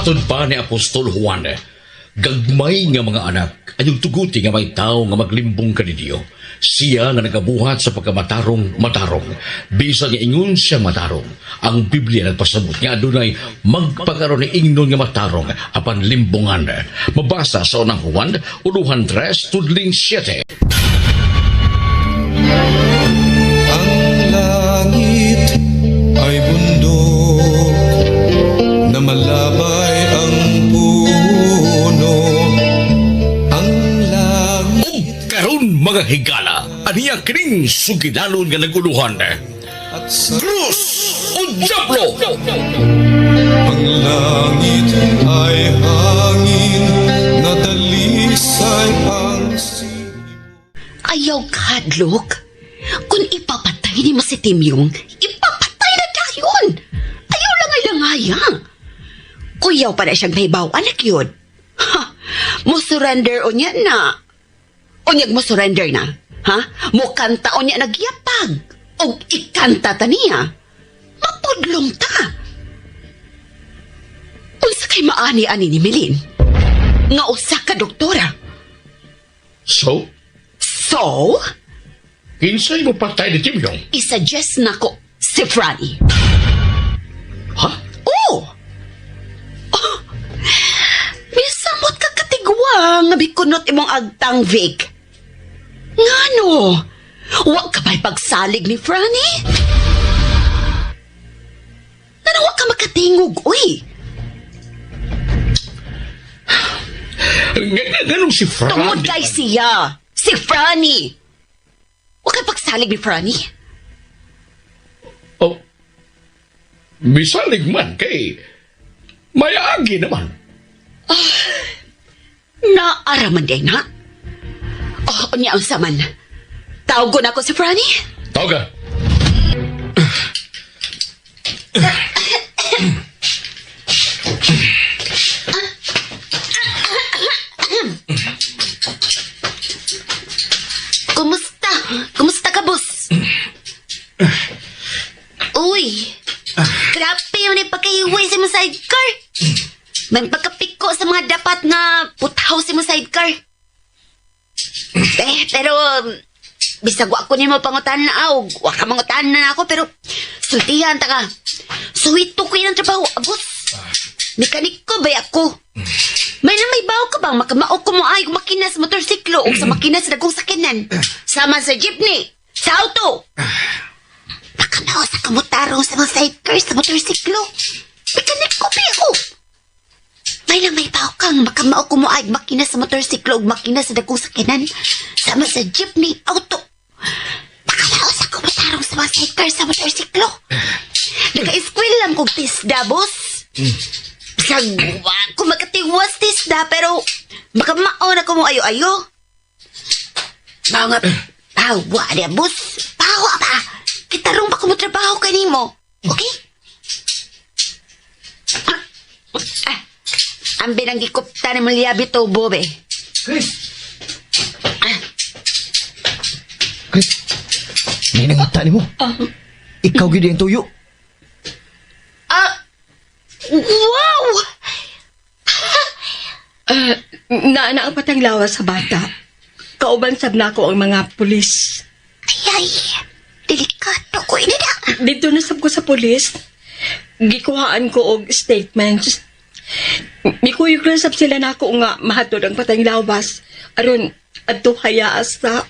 Matod pa ni Apostol Juan, gagmay nga mga anak, ayong tuguti nga may tao nga maglimbong kaninyo. Siya nga nagabuhat sa pagkamatarong matarong. Bisan nga ingon siya matarong. Ang Biblia nagpasabot nga adunay magpakaron ni ingnon nga matarong apan limbongan. Mabasa sa Unang Juan, uluhan 3, tudling 7. Ang langit ay bundok na malabay ang puno. Ang langit Ug karon, mga higala, aniya kining sugilanon nga naguluhan. At sa Krus o Diablo! Ang langit ay hangin na dalisay ang Ayaw kahadlok. Kung ipapatay nimo si Timyong, ipapatay na dayon. Ayaw lang ay langaya. Kuyaw pa na siyang mahibaw, anak yun. Ha, mo surrender unya na. Unyag mo surrender na. Ha? Mo kanta unya nagyapag. Og ikanta ta niya. Mapudlong ta. Unsa kay maani-ani ni Milin? Nga usa ka doktora. So, So, kinsay mo patay ni Timyong? I-suggest nako si Franny. Ha? Oo! Oh. Misamot ka katigwa nga bikunot imong agtang, Vic. Ngano? Wa ka ba'y pagsalig ni Franny? Ngano wa ka makatingog, uy? Ganong si Franny? Tungod kay siya, si Franny. Wa kay pagsalig ni Franny? Oh, misalig man kay mayagi naman. Naaraman day na. Oh, unya unsa man. Tawgon ako si Franny. Tawga. Kumusta? Kumusta ka, boss? Uy, grabe yun yung pagkahiway sa mga sidecar. May pagkapiko sa mga dapat nga puthaw sa mga sidecar. Eh, pero bisag wa ko nimo pangutan na aw, wa ka mangutan na ako pero sultihan ta ka. Suwito ko ang trabaho, boss. Mekaniko ba ako? May na may bawo ka bang makamao ko mo ay makina sa motorsiklo o sa makina sa dagkong sakyanan? Sama sa jeepney, sa auto. Makamao sa kamutarong sa mga sidecar sa motorsiklo. Mekaniko ba ako? May na may bawo kang makamao ko mo ay makina sa motorsiklo o makina sa dagkong sakyanan. Sama sa jeepney, auto. Makamao sa kamutarong sa mga sidecar sa motorsiklo. Naka-eskwela lang kong tisda, boss. Bisag, wa ko makatiwas tisda, pero makamao na ko mo ayo-ayo. Mga pawa niya, boss. Pawa pa. Kitarong pa ko mo trabaho kanimo. Okay? Ah, ah, ang binanggikupta ni Mulyabi to, Bobe. Chris! Chris, may nangita nimo. Ikaw gid ang tuyo. Ah, wow! Naana ang patang lawas sa bata. Kauban sab nako ang mga pulis. Ay, ay, delikado ko ina na. Dito na sab ko sa pulis. Gikuhaan ko og statements. Mikuyog lang sab sila nako nga mahatod ang patang lawas. Aron adto haya sa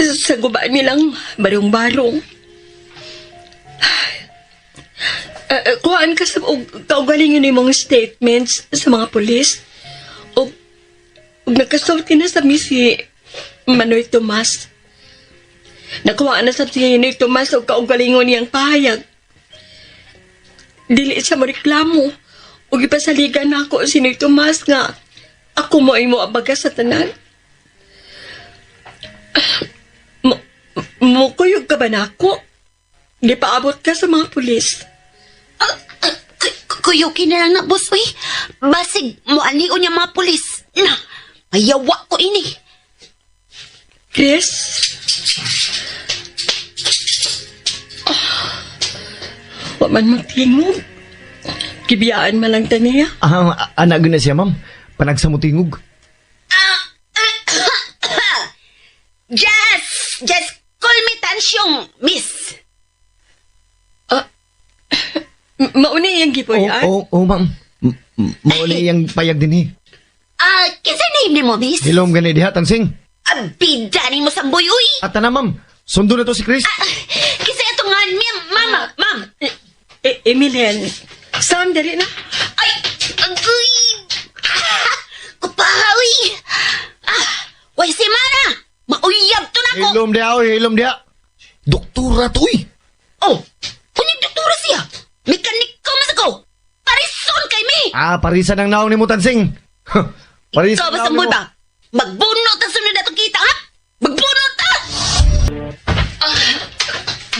sa guba nilang barong-barong. Kuhaan ka sa og kaugalingon nimong statements sa mga pulis. Og, og nagkasulti na sa mi si Manoy Tomas. Nakuhaan na sa si Manoy Tomas og kaugalingon niyang pahayag. Dili siya mo reklamo. Og ipasaligan na ako si Noy Tomas nga ako mo ay mo abaga sa tanan. Mukuyog ka ba nako? Gipaabot ka sa mga pulis. Kuyuki na lang na, boss, uy. Basig, mo ani niya mga pulis. Na, mayawa ko ini. Chris? Oh, wa man magtingog. Gibiyaan man lang ta niya. Ah, anak gyud na siya, ma'am. Panagsamutingog. Just call me Tansyong, miss. Mauni iyang gipuy-an. Oo, oh, oh, ma'am. Mauli iyang payag din eh. Ah, kinsa name nimo, miss? Hilom gani diha, Tansing. Abida ni mo sa uy. At na, ma'am. Sundo na to si Chris. Kinsa ato nga ma'am, mama, ma'am. Emilian, Sam, dali na. Ay, agoy. Ah, kupahawi. Ah, way si Mana. Mauyab to nako. Hilom diha, oy, hilom diha. Doktora to, uy. Oh, unyag doktora siya. Mekaniko man sa ko. Parison kay mi. Ah, parisan ang naong ni mo, Tansing. Parisan Ikaw ba ang sa naong nimo. ba? Magbunot ta sunod atong kita, ha? Magbunot ta! Ah,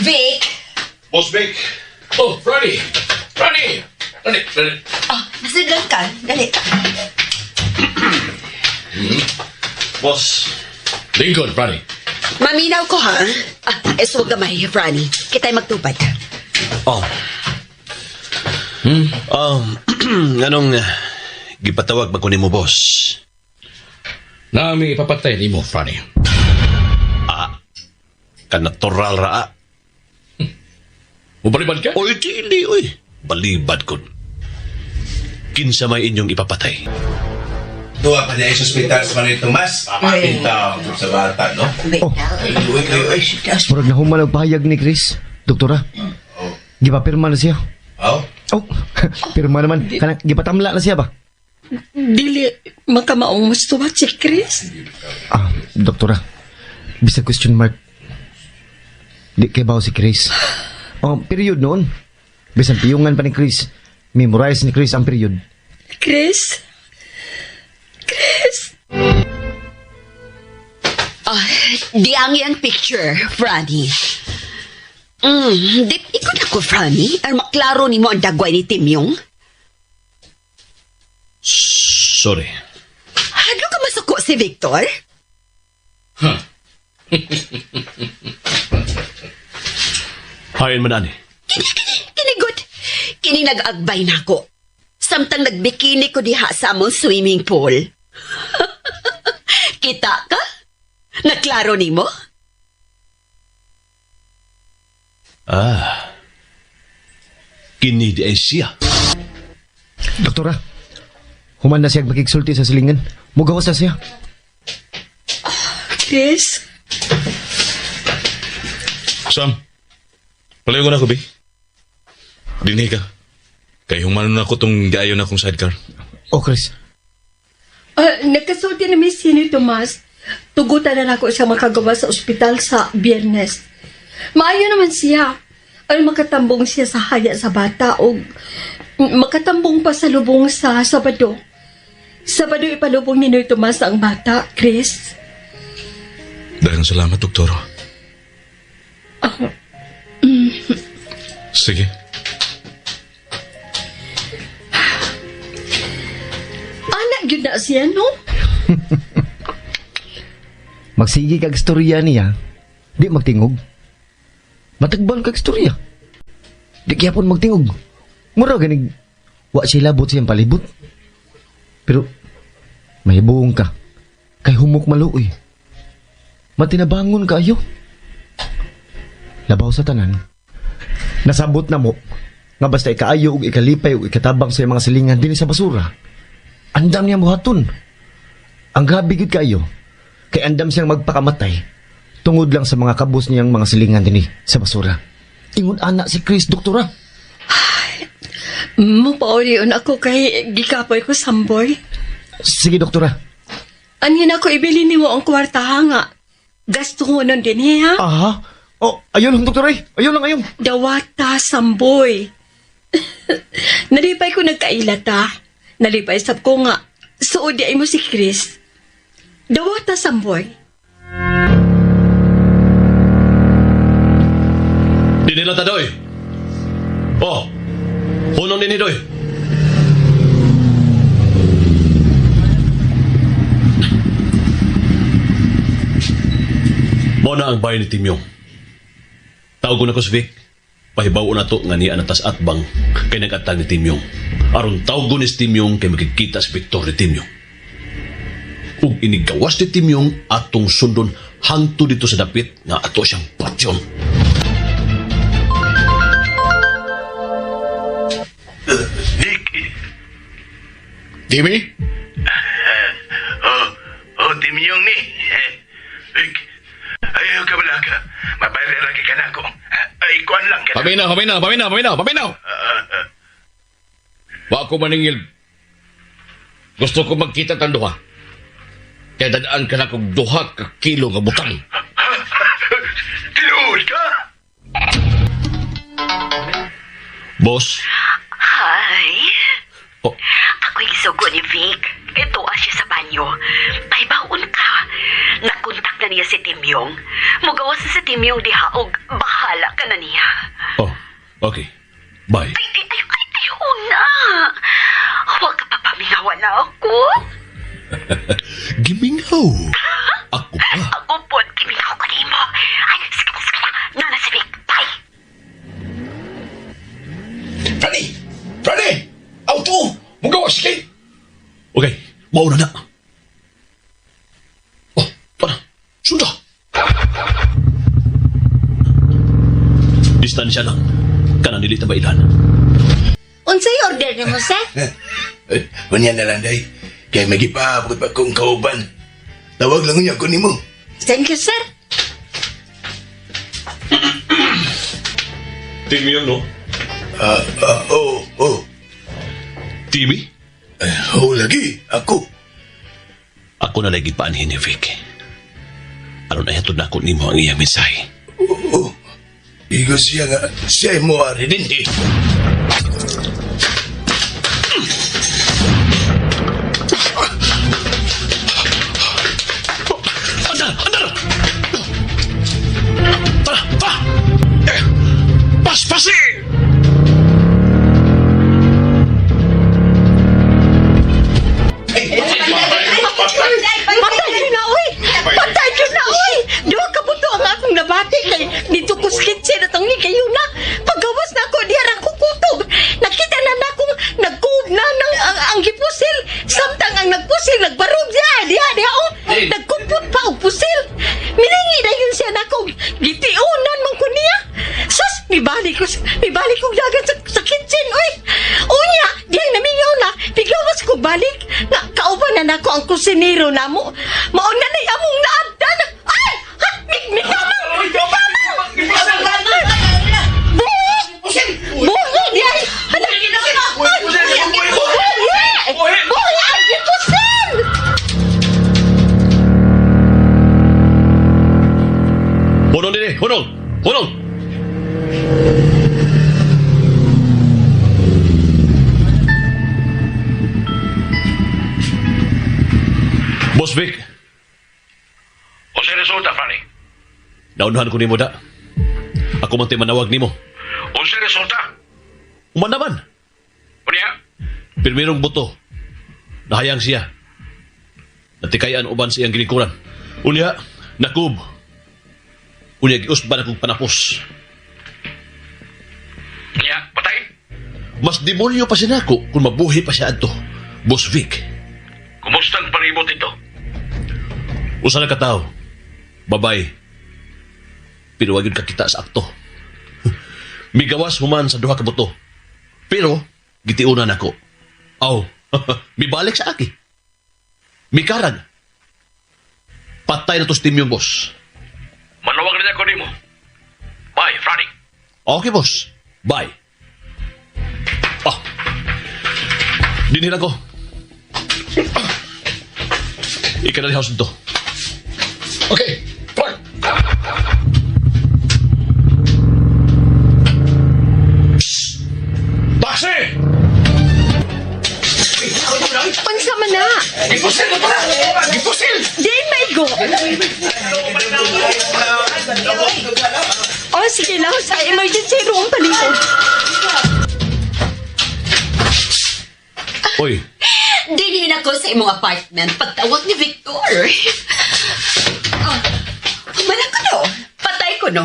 Vic! Boss Vic! Oh, Ronnie! Ronnie! Ronnie! Ronnie! Ah, nasudlan ka. Dali. Boss, Lingkod, Ronnie. Maminaw ko, ha? Ah, eso gamay, Franny. Kita'y magtupad. Oh. Anong gipatawag ba ko nimo, boss? Nami ipapatay nimo, Ronnie. Kanatural ra. Ah. Mubalibad ka? Oy, dili, oy. Balibad ko. Kinsa may inyong ipapatay. Duha pa niya sa ospital sa Manuel Tomas. Pintaw sa bata, no? Wait, Oh. Uy, kayo, ay. Murag na human ang pahayag ni Chris. Doktora. Gipapirma na siya. Oh, Oh, pirma naman. Kanang gipatamla na siya ba? Dili, makamaong mustuwat si Chris. Ah, doktora. Bisa question mark. Di kay bawo si Chris. Oh, period noon. Bisan piyungan pa ni Chris. Memorize ni Chris ang period. Chris? Chris? Ah, di ang iyang picture, Franny. Di, ikot ako, Franny. Ar maklaro nimo ang dagway ni Tim Yung. Sorry. Hadlo ka masuko si Victor? Hayin man ani. Kini, kini, kini, good. Kini nag-agbay na ako. Samtang nagbikini ko diha sa among swimming pool. Kita ka? Naklaro nimo? Ah. Kini di ay siya. Doktora, human na siya makigsulti sa silingan. Mugawas na siya. Chris? Sam, palayo ko na ko, bi. Dinhi ka. Kay humano na ko tong gaayon akong sidecar. Oh, Chris. Ah, nagkasulti na mi si ni Tomas. Tugutan na nako siya makagawa sa ospital sa Biyernes. Maayo naman siya. Ay makatambong siya sa haya sa bata o makatambong pa sa lubong sa Sabado. Sabado ipalubong ni Noy Tomas ang bata, Chris. Daghang salamat, doktor. Sige. Anak gyud na siya, no? Magsige kag istorya niya. Di magtingog. Matagbal kag istorya. Di gyapon magtingog. Mura ganig wa siya labot siyang palibot. Pero mahibuong ka. Kay humok maluoy. Matinabangon kaayo. Labaw sa tanan. Nasabot na mo nga basta ikaayo ug ikalipay ug ikatabang sa iyang mga silingan dinhi sa basura. Andam niya buhaton. Ang grabe gyud kaayo. Kay andam siyang magpakamatay tungod lang sa mga kabus niyang mga silingan dinhi sa basura. Ingon ana si Chris, doktora. Mupaurion ako kay gikapoy ko samboy. Sige, doktora. Anhin ako ibili nimo ang kwarta ha nga. Gasto ko nun din eh, ha? Aha. Oh, ayun lang, doktora. Eh. Ayun lang, ayun. Dawata, samboy. Nalipay ko nagkailata. Nalipay sab ko nga. Suod di ay mo si Chris. Dawata, samboy. Dinhi lang ta, doy. Oh. Hunong dinhi, doy. Mo na ang bahay ni Timyong. Tawag ko na ko si Vic. Pahibaw na to nga niya natas atbang kay nagatag ni Timyong. Aron tawgon ni Timyong kay makikita si Victor ni Timyong. Ug inigawas ni Timyong atong sundon hangtod dito sa dapit nga ato siyang patyon. Nick. Timmy? Oh, oh, Timyong ni. Vic, ayaw ka balaka. Mabayar lagi ka na ako. Ay, kuan lang ka na. Paminaw, paminaw, paminaw, paminaw, paminaw! Wa ko maningil. Gusto ko magkita tang duha. Kaya dadaan ka na kong duha ka kilo nga butang. Tinuod ka? Boss, Hi. Oh. Ako'y gisugo ni Vic. Ito siya sa banyo. Pahibaon ka. Nakontak na niya si Timyong. Mugawas na si Timyong diha og bahala ka na niya. Oh, okay. Bye. Ay, ay, ay, ay, ay, una. Huwag ka papamingawan na ako. Gimingaw. Ako pa. Ako po, gimingaw ko nimo. Ay, sige na, sige na. Nana si Vic. Bye. Franny! Franny! Auto! Mugawas kay! Okay, mauna na. Oh, tara. Sunda. Distansya lang. Kanang dili ta mailan. Unsay order nimo, sir? Eh, unya na lang, day. Kay magipaabot pa kong kauban. Tawag lang niya ko nimo. Thank you, sir. Timmy yun, no? Ah, ah, oh, oh. Timmy? Eh, oh, lagi. Ako. Ako na lagi paanhin ni Vic. Aron ay hatod na ako nimo ang iyang mensahe. Oo. Igo siya nga, siya mo ari din eh. Andar! Andar! Tara! Tara! Eh, Paspasi! Patay yun na, uy! Patay yun na, uy! Duha ka buto ang akong nabati kay dito ko sa kitchen at ang kayo na. Paggawas na ako, diyan ang kukutob. Nakita na na akong nagkuob na ng ang gipusil. Samtang ang nagpusil, nagbarog diya, diya, diya, oh. Nagkumpot pa og pusil. Milingi na yun siya na akong gitiunan man ko niya. Sus, mibalik ko, mibalik ko dagat sa kitchen, uy. Unya, diyan namingaw na, pigawas ko balik. Nga, kauban na nako ang kusinero namo. Mauna na among naabdan. Ay! Ha! Mikamang! Mikamang! Buhi! Buhi! Diyan! Hala! Buhi! Buhi! Ang gipusil! Hunong dili! Hunong! Hunong! Boss Vic, Unsay resulta, Franny? naunahan ko nimo da. Ako man tay manawag nimo. Unsay resulta? Human naman. Unya? Pirmirong buto. Nahayang siya. Natikayan uban sa iyang ginikuran. Unya, nakub. Unya, giusban akong panapos. Unya, patay? Mas demonyo pa siya nako kung mabuhi pa siya adto. Boss Vic, Kumusta ang paribot ito? usa na katawo. Babay. Pero wag yun kakita sa akto. Migawas human sa duha ka buto. Pero gitiunan ako. Aw, mibalik sa aki. Mikarag. Patay na to si Timyong, boss. Manawag na ko nimo. Bye, Franny. Okay, boss. Bye. Ah. Dinhin ako. Ika na house dito. Okay, Frank. Taxi! Unsa man na? Gipusil na pala! Gipusil! Di maigo. Oh, sige lang. Sa emergency room palihog. Oy, Dinhin ako sa imong apartment pagtawag ni Victor. Oh, humana ko no. Patay ko no.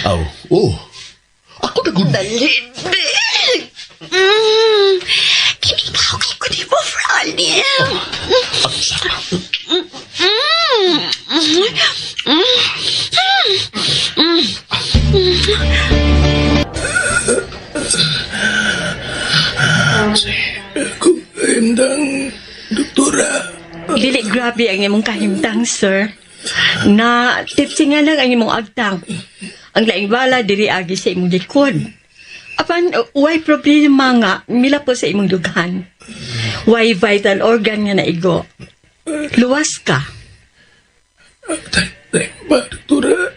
Aw, oh. Ako Pagod. Dali, big. Kinikaw kay ko di mo, Franny. Ato sa. Kung kahimtang, doktora. Dili grabe ang imong kahimtang, sir. Na tipsy nga lang ang imong agtang. Ang laing bala diri agi sa imong likod. Apan way problema nga mila po sa imong dughan. Way vital organ nga naigo. Luwas ka. Tay, ba, doktora?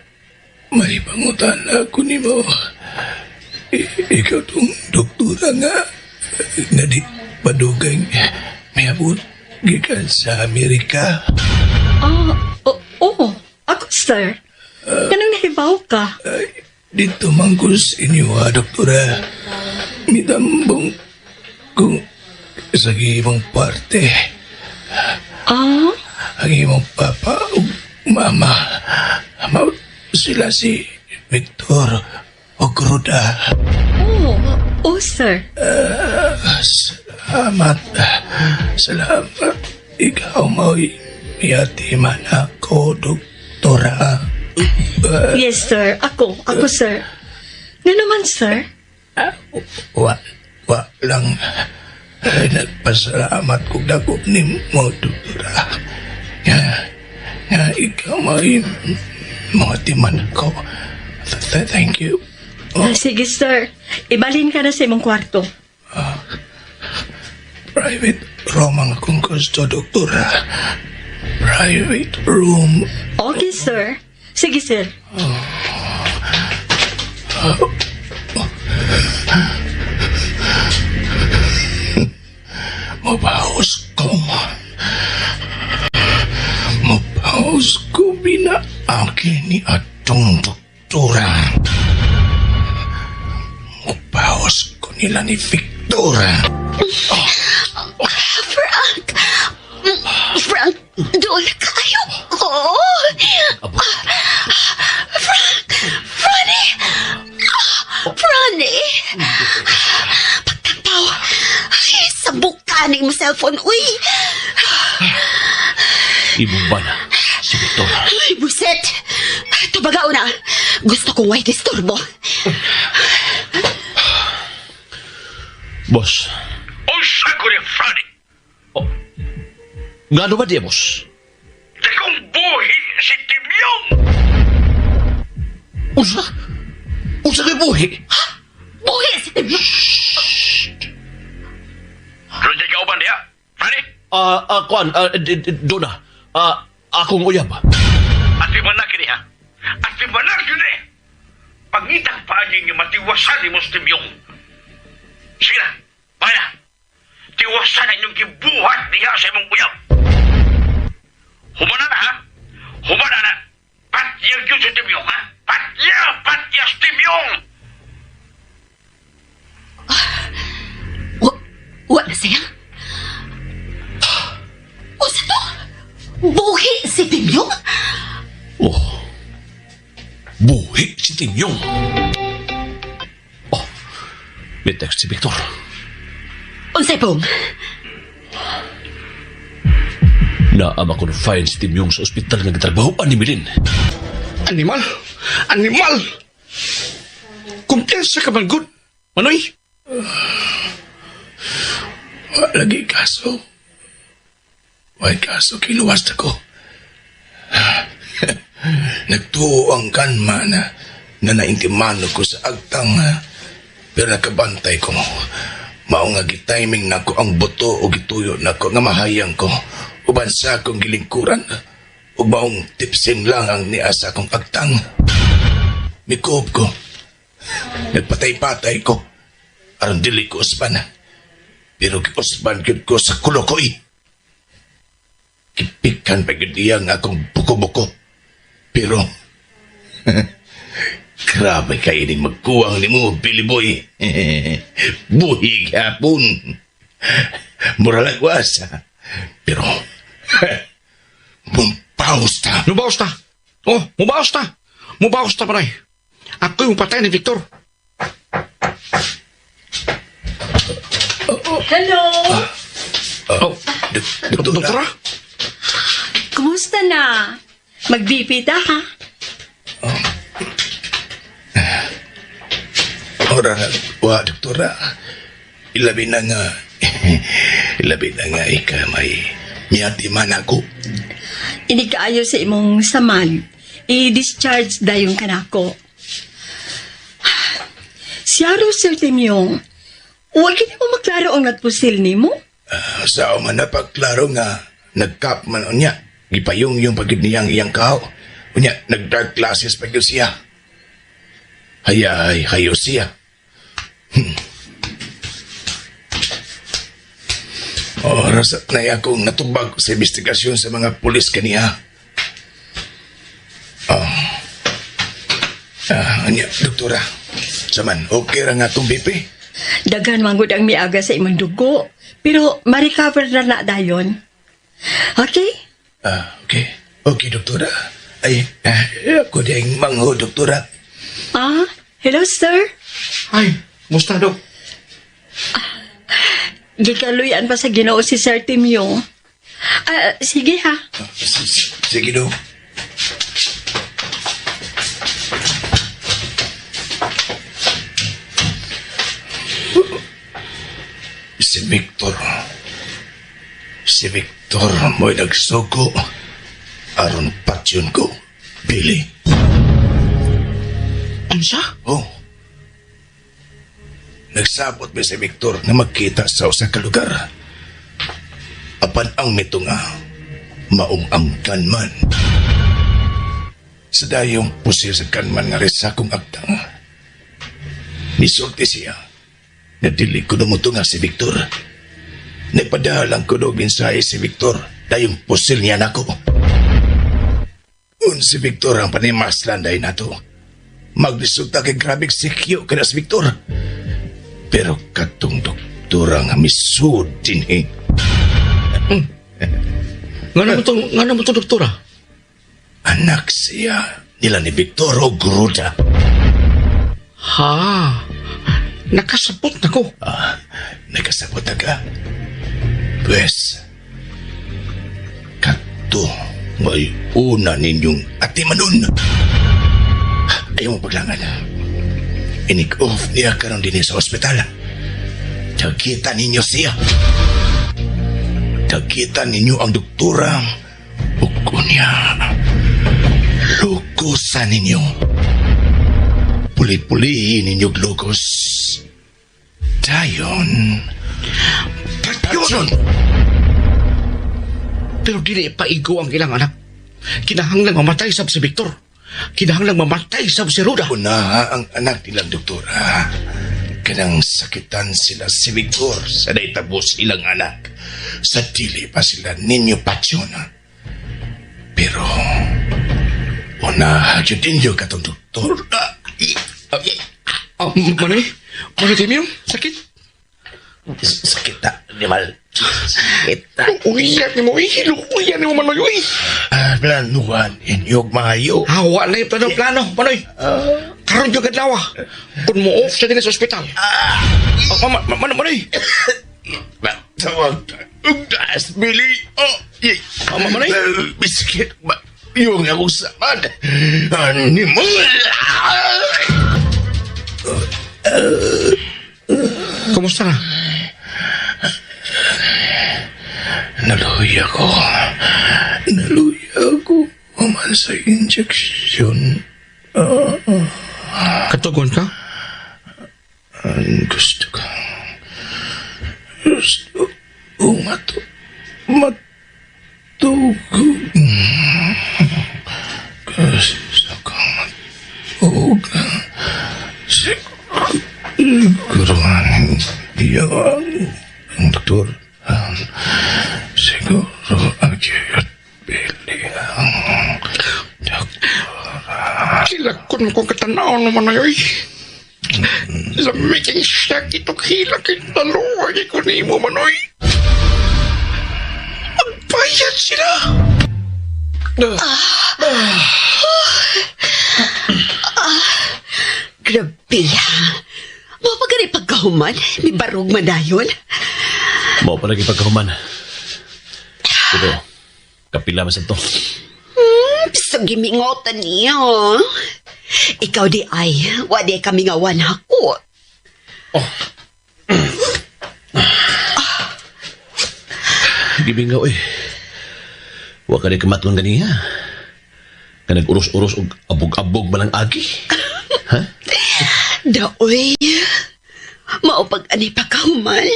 May pangutan ako ni mo. Ikaw tong doktora nga. Nga di padugay may abot gikan sa Amerika. Ah, oo, oh, ako sir. Kanang nahibaw ka? Ay, dito man ko sa inyo, ha, doktora. Mitambong kung sa imong parte, Ah, ang imong papa ug mama, mao sila si Victor ug Ruda. oh, oh sir. Salamat. Salamat. Ikaw mo'y miyatiman ako, doktora. Yes sir, ako, ako sir. Nga naman sir? Wa, wa lang. Ay, nagpasalamat ko dako ni mo, doktora. Nga, nga ikaw mo'y mga timan ko. Thank you. Ah, sige sir, ibalhin ka na sa imong kwarto. Private room ang akong gusto, doktora. Private room. Okay sir. Sige sir. Mabaos ko. Mabaos ko binaaki ni atong doktora. Mabaos ko nila ni Victora. Frank! Frank, dool kayo ko. Frank! Franny! Franny! Pagtagpaw! Ay, sabukan mo cellphone, uy! Imong bana, si Victor. Ay, buset! Tubagaw na! Gusto kong way disturbo. Boss. Unsa ko ni Franny? Oh. Ngano ba di, boss? Dakong buhi si Timyong! Unsa? Unsa kay buhi? Buhi si Timyong! Roger ka uban diha? Franny? Kuan, dona. Akong uyab. Ati man na kini ha? Ati man na kini! Pangitang paagi nga matiwasan ni mo si Timyong. Sige na, bye na. Tiwasan ang inyong gibuhat diha sa imong uyab. Humana na ha? Humana na. Patyag yun si Timyong ha? Patya! Patya si Timyong! Wa na siya? Usa to? Buhi si Timyong? Oh. Buhi si Timyong. Oh. May text si Victor. Unsay pong? Naama ko fine si Timyong sa ospital nga gitrabahoan ni Milin. Animal! Animal! Kumpiyansa ka man, good. Manoy! Wa lagi kaso. Way kaso kiluwas na ko. Nagtuo ang kanma na na naintimano ko sa agtang pero nakabantay ko. Mao nga gitiming nako ang buto o gituyo nako nga mahayang ko uban sa akong gilingkuran ug maong tipsin lang ang niya sa akong agtang. Mikuob ko. Nagpatay-patay ko. Aron dili ko usban. Pero giusban gyud ko sa kulo ko eh. Gipikan pa gyud iya nga akong buko-buko. Pero grabe kay ining magkuwang nimo, Billy Boy. Buhi gyapon. Mura lang wasa. Pero mumpaos ta. Mubaos ta. Oh, mubaos ta. Mubaos ta, Manoy. Ako yung patay ni Victor. Hello! Oh, Doktora. doktora? Kumusta na? Mag-BP ta, ha? Ora na, wa, doktora. Ilabi na nga, ilabi na nga ika may miyati man ako. Ini kaayo sa imong saman. I-discharge dayon kanako. Siyaro, Sir Timyong, huwag gini mo maklaro ang nagpusil nimo. Ah, sa man na pagklaro nga, nagkap man unya. Gipayong yung pagid niyang iyang kao. Unya, nag-dark classes pag yun siya. Hayay, hayo siya. Oras at na akong natubag sa investigasyon sa mga pulis kaniya. Oh. Ah, anya, doktora. Saman, okay ra nga itong BP? Daghan manggod ang miaga sa imong dugo. Pero ma-recover na na dayon. Okay? Ah, okay. Okay, doktora. Ay, ah, ako ding mangho, doktora. Ah, hello sir. Ay, musta, dok? Gikaluyan pa sa Ginoo si Sir Timyong. Ah, sige ha. Ah, sige, dok. Si Victor. Si Victor mo'y nagsugo. Aron patyon ko. Billy. Unsa? Oh. Nagsabot mi si Victor na magkita sa usa ka lugar. Apan ang mito nga, maong ang kanman. Sa dayong pusil sa kanman nga rin sa akong agtang. Misulti siya na dili ko na nga si Victor. Nagpadalang ko og mensahe si Victor dayong pusil niya nako. Un si Victor ang panimaslan dahil nato. Magresulta kay grabe sikyo kada si Victor. Pero katong doktora nga misud dinhi. Nga naman tong doktora? Anak siya nila ni Victor og Gruda. Ha? Nakasabot na ko. Ah, nakasabot na ka. Pwes, kato may una ninyong atimanon. Ayaw mo paglangan. Inig-off niya karon din sa ospital. Tagkita ninyo siya. Tagkita ninyo ang doktora. Ug niya. Lukusan ninyo. Puli-pulihin ninyo lukos. Dayon. Patyon! Pero dili paigo ang ilang anak. Kinahanglang mamatay sab si Victor. Kinahanglang mamatay sab si Ruda. Una ang anak nilang doktora. Kanang sakitan sila si Victor sa daytabos ilang anak. Sa dili pa sila ninyo patyon. Pero una jud ninyo katong doktor. Ah, Ah, Manoy? Manoy Timio? Sakit? Sakit na, animal. Sakit na. Uyan ni mo, uyan ni mo, Manoy, uy. Ah, planuhan inyog maayo. Hawa na yung plano, plano, Manoy. Karon yung kadlaw, ah. Kung mo off siya din sa ospital. Ah, Manoy. Tawag ugdas, Billy. Oh, yay. Ah, Manoy? Biskit ba? Yung akong samad. Animal! Kumusta na? Naluya ko. Naluya ako. Human sa injeksyon. Katugon ka? Ang gusto ko. Gusto ko matugog. Gusto ko matugog. Siguro hindi ang doktor. Siguro at Billy ang doktor. Kilakon mo kong katanaw naman na yoy. Lamig ang sakit o hilak ang taluwag ko ni mo, Manoy. Magbayad sila! Grabe ha. Mao pa gani pagkahuman, mibarog man dayon. Mao pa lagi pagkahuman. Pero, kapila man sa to. Sa gimingotan niyo. Ikaw di ay, wa di kami ngawan ako. Gimingaw eh. Wa ka di kamatong ganiha. Ka nag-uros-uros og abog-abog man ang agi. Daoy, mao pag ani pagkahuman.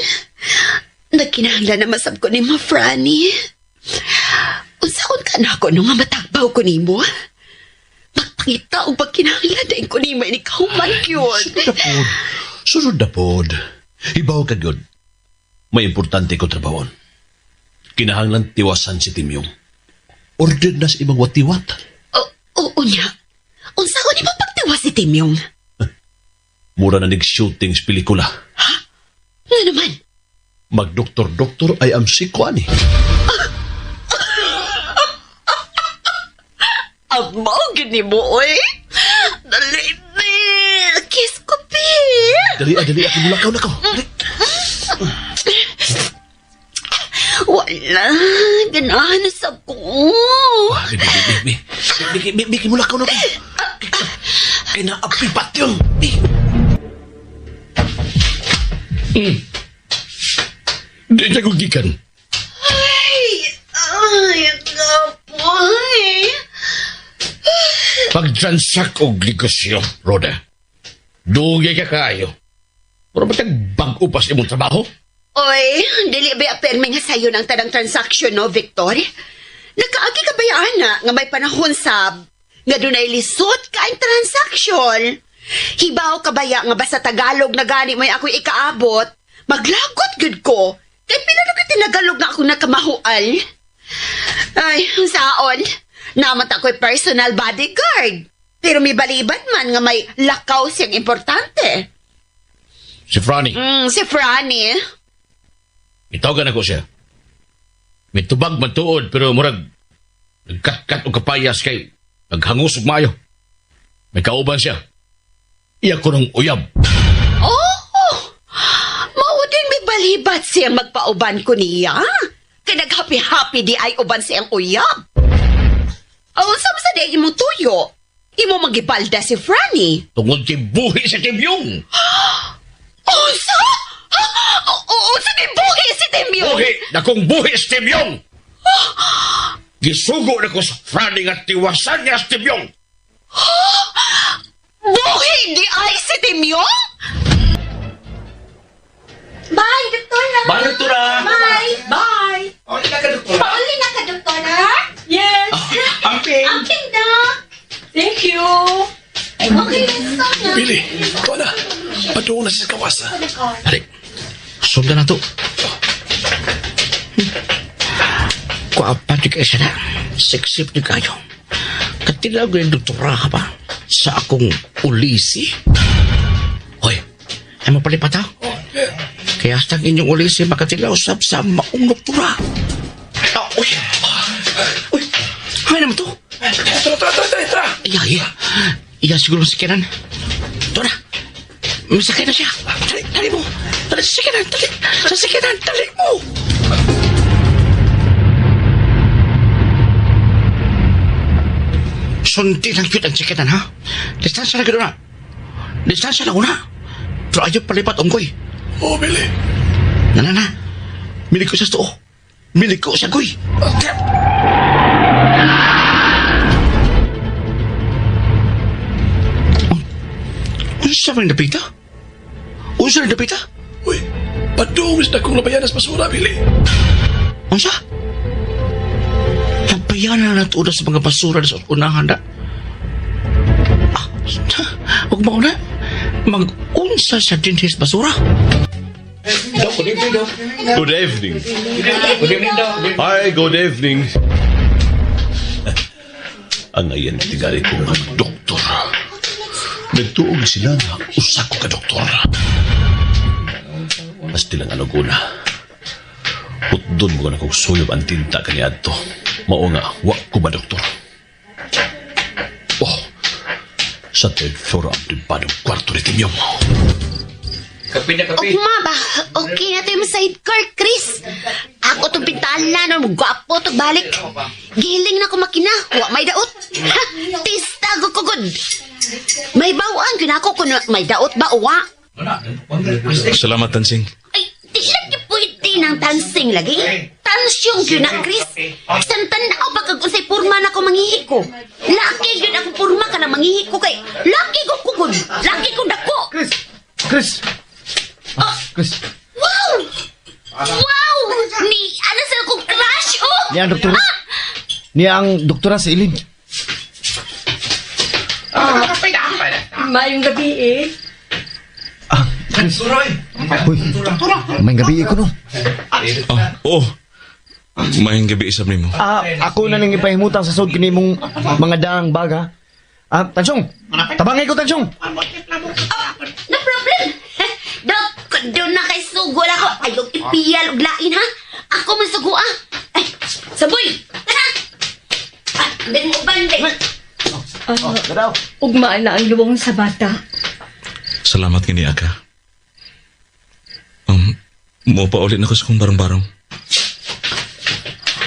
Nagkinahanglan na masab ko ni Ma Franny. Unsaon ka na ako nung nga matagbaw ko nimo? Magpangita og pagkinahanglan dahil ko nimo ini kahuman yun. Sunod na pod. Sunod na pod. Ibaw ka gyud. May importante ko trabahon. Kinahanglan tiwasan si Timyong. Order na sa imong watiwat. Oo niya. Unsaon ni mo pagtiwas si Timyong? Mura na nag-shooting sa pelikula. Nga naman? Magdoktor-doktor ay am siko ani. Amaw, gini mo, oy. Dali, bi. Kiss ko, bi. Dali, ah, dali, ako mulakaw na ko. Dali. Wala. Ganahan na sa ko. Ah, bi, bi, bi. Bi, bi, bi, bi, mulakaw na ko. Kay naapipat yun. Bi. Di na ko gikan. Ay, ay, ang kapoy. Pagtransak og negosyo, Roda. Dugay ka kaayo. Pero ba't bag-o pa sa imong trabaho? Oy, dili ba perme nga sayo ng tanang transaction, no, Victor? Nakaagi ka ba yan, na nga may panahon sab nga dunay lisod ka ang transaction? Hibaw ka ba ya nga basta Tagalog na gani may ako'y ikaabot? Maglagot gud ko. Kay pila na ka tinagalog nga ako nakamahual? Ay, saon. Namat ako'y personal bodyguard. Pero may baliban man nga may lakaw siyang importante. Si Franny, Si Franny. itawagan ako siya. May tubag man tuod, pero murag nagkatkat og kapayas kay naghangos og maayo. May kauban siya. Iya ko ng uyab. Oh! Mao din may balibat siyang magpauban ko niya. Kay naghappy-happy di ay uban siyang uyab. Oh, sa sa di imong tuyo. Imo magibalda si Franny. Tungod kay buhi sa Timyong. Unsa? Unsa ni buhi si Timyong? Buhi! Nakong buhi sa Timyong! Gisugo na ko sa Franny nga tiwasan niya sa Timyong. Buhi di ay si Timyong? Bye, Doktora! Bye, Doktora! Bye! Bye! Pauli na ka, Doktora. Pauli na ka, Doktora! Yes! Amping! Amping, Doc! Thank you! Okay, let's go na. Billy, ikaw na. Paduong na siya sa kawas, ha? Dali, sundan na to. Kuapa di kayo siya na. Siksip di kayo. Katilaw ko yung doktora ka ba? Sa akong ulisi. Hoy, ay mapalipat ha? Kaya sa inyong ulisi makatilaw sab sa maong doktora. Ah, uy! Uy! Ay naman to? Tara, tara, tara, tara, tara. Iya, iya. Iya siguro sa sakinan. Ito na. May sakay na siya. Dali, dali mo. Dali sa sakinan. Dali. Sa sakinan. Dali mo. Sundi lang yun ang sakinan, ha? Distansya na gano'n na. Distansya na una. Pero ayaw palipat, unggoy. Oh, Billy. Na, na, na. Milig ko sa too. Milig ko sa goy. Unsa man napita? Unsa man napita? Uy, paduong sa dakong labayanas basura, Billy. Unsa? Labayanan na natuda sa mga basura sa unahan na. Ah, huwag mo na. Mag-unsa sa dinhis basura. Dok, good evening, Dok. Good evening. Good evening, Dok. Hi, good evening. Ang ayan tingali ko nga doktor. Nagtuog sila nga usa ko ka doktor. Basta lang ano guna. Putdon mo na kong suyob ang tinta kaniadto. Mao nga, wa ko ba doktor? Oh, sa third floor ang pribadong kwarto ni Timyong. Kape na kape. Ugma ba? Okay na to yung sidecar, Chris. Ako itong pintalan, no, gwapo to balik. Gihiling na ko makina, wa may daot. Ha, tista ko kugod. May bawaan yun ako kung may daot ba o wa. Salamat, Tansing. Ay, di lagi pwede ng tansing lagi. Tansyong yun na, Chris. San tanaw ba kag unsay purma na ko manghihi ko? Laki yun ako purma ka na manghihi ko kay laki ko kugod. Laki ko dako. Chris! Chris! Ah, Chris! Wow! Wow! Ni, ano sa akong crush, oh! Niya ang doktora. Niya ang doktora sa ilin. Maayong gabi eh. Ah, Chris. Uy, may gabi ko no. Ah, oo. Mayang gabi isab nimo. Ah, ako na ning ipahimutang sa sud kini mong mga daang baga. Ah, Tansyong. Tabangay ko, Tansyong. No problem! Dok, doon na kay sugo na ako. Ayaw ipiyal og lain, ha? Ako man sugo, ah! Ay, saboy! Tara! Ah, ben mo bande. Ah, Gadaw. ugmaan na ang luwang sa bata. Salamat nga niya ka. Mo pa ulit na ko sa kong barong-barong.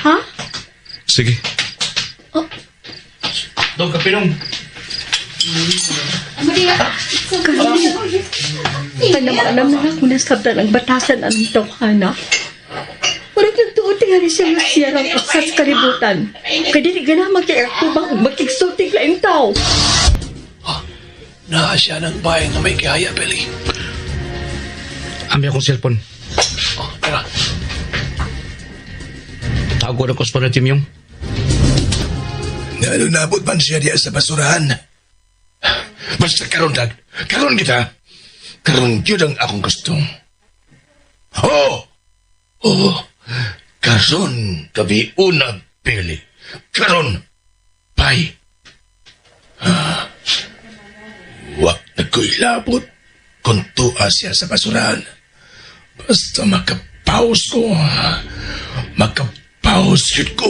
Ha? Sige. Dong, kape nung. Panamaanam na ako nasabdan ang batasan ang tawhana. Murag nagtuot tingali siya nga siya lang usa sa kalibutan. Kay dili gana magkiakubang ug makigsultig laing tao. Naa siya ng bahay nga may kihaya, Billy. Ami akong cellphone. Oh, tara. Tawag ko na ko sa team yung. Ano nabot man siya diya sa basurahan. Basta karon dag, karon kita. Karon yun ang akong gusto. Oh! Oh! Karon gabi una, Billy. Karon! Bye! Ah. Wa na ko'y labot kung tuwa siya sa basurahan. Basta makapaus ko. Makapaus yun ko.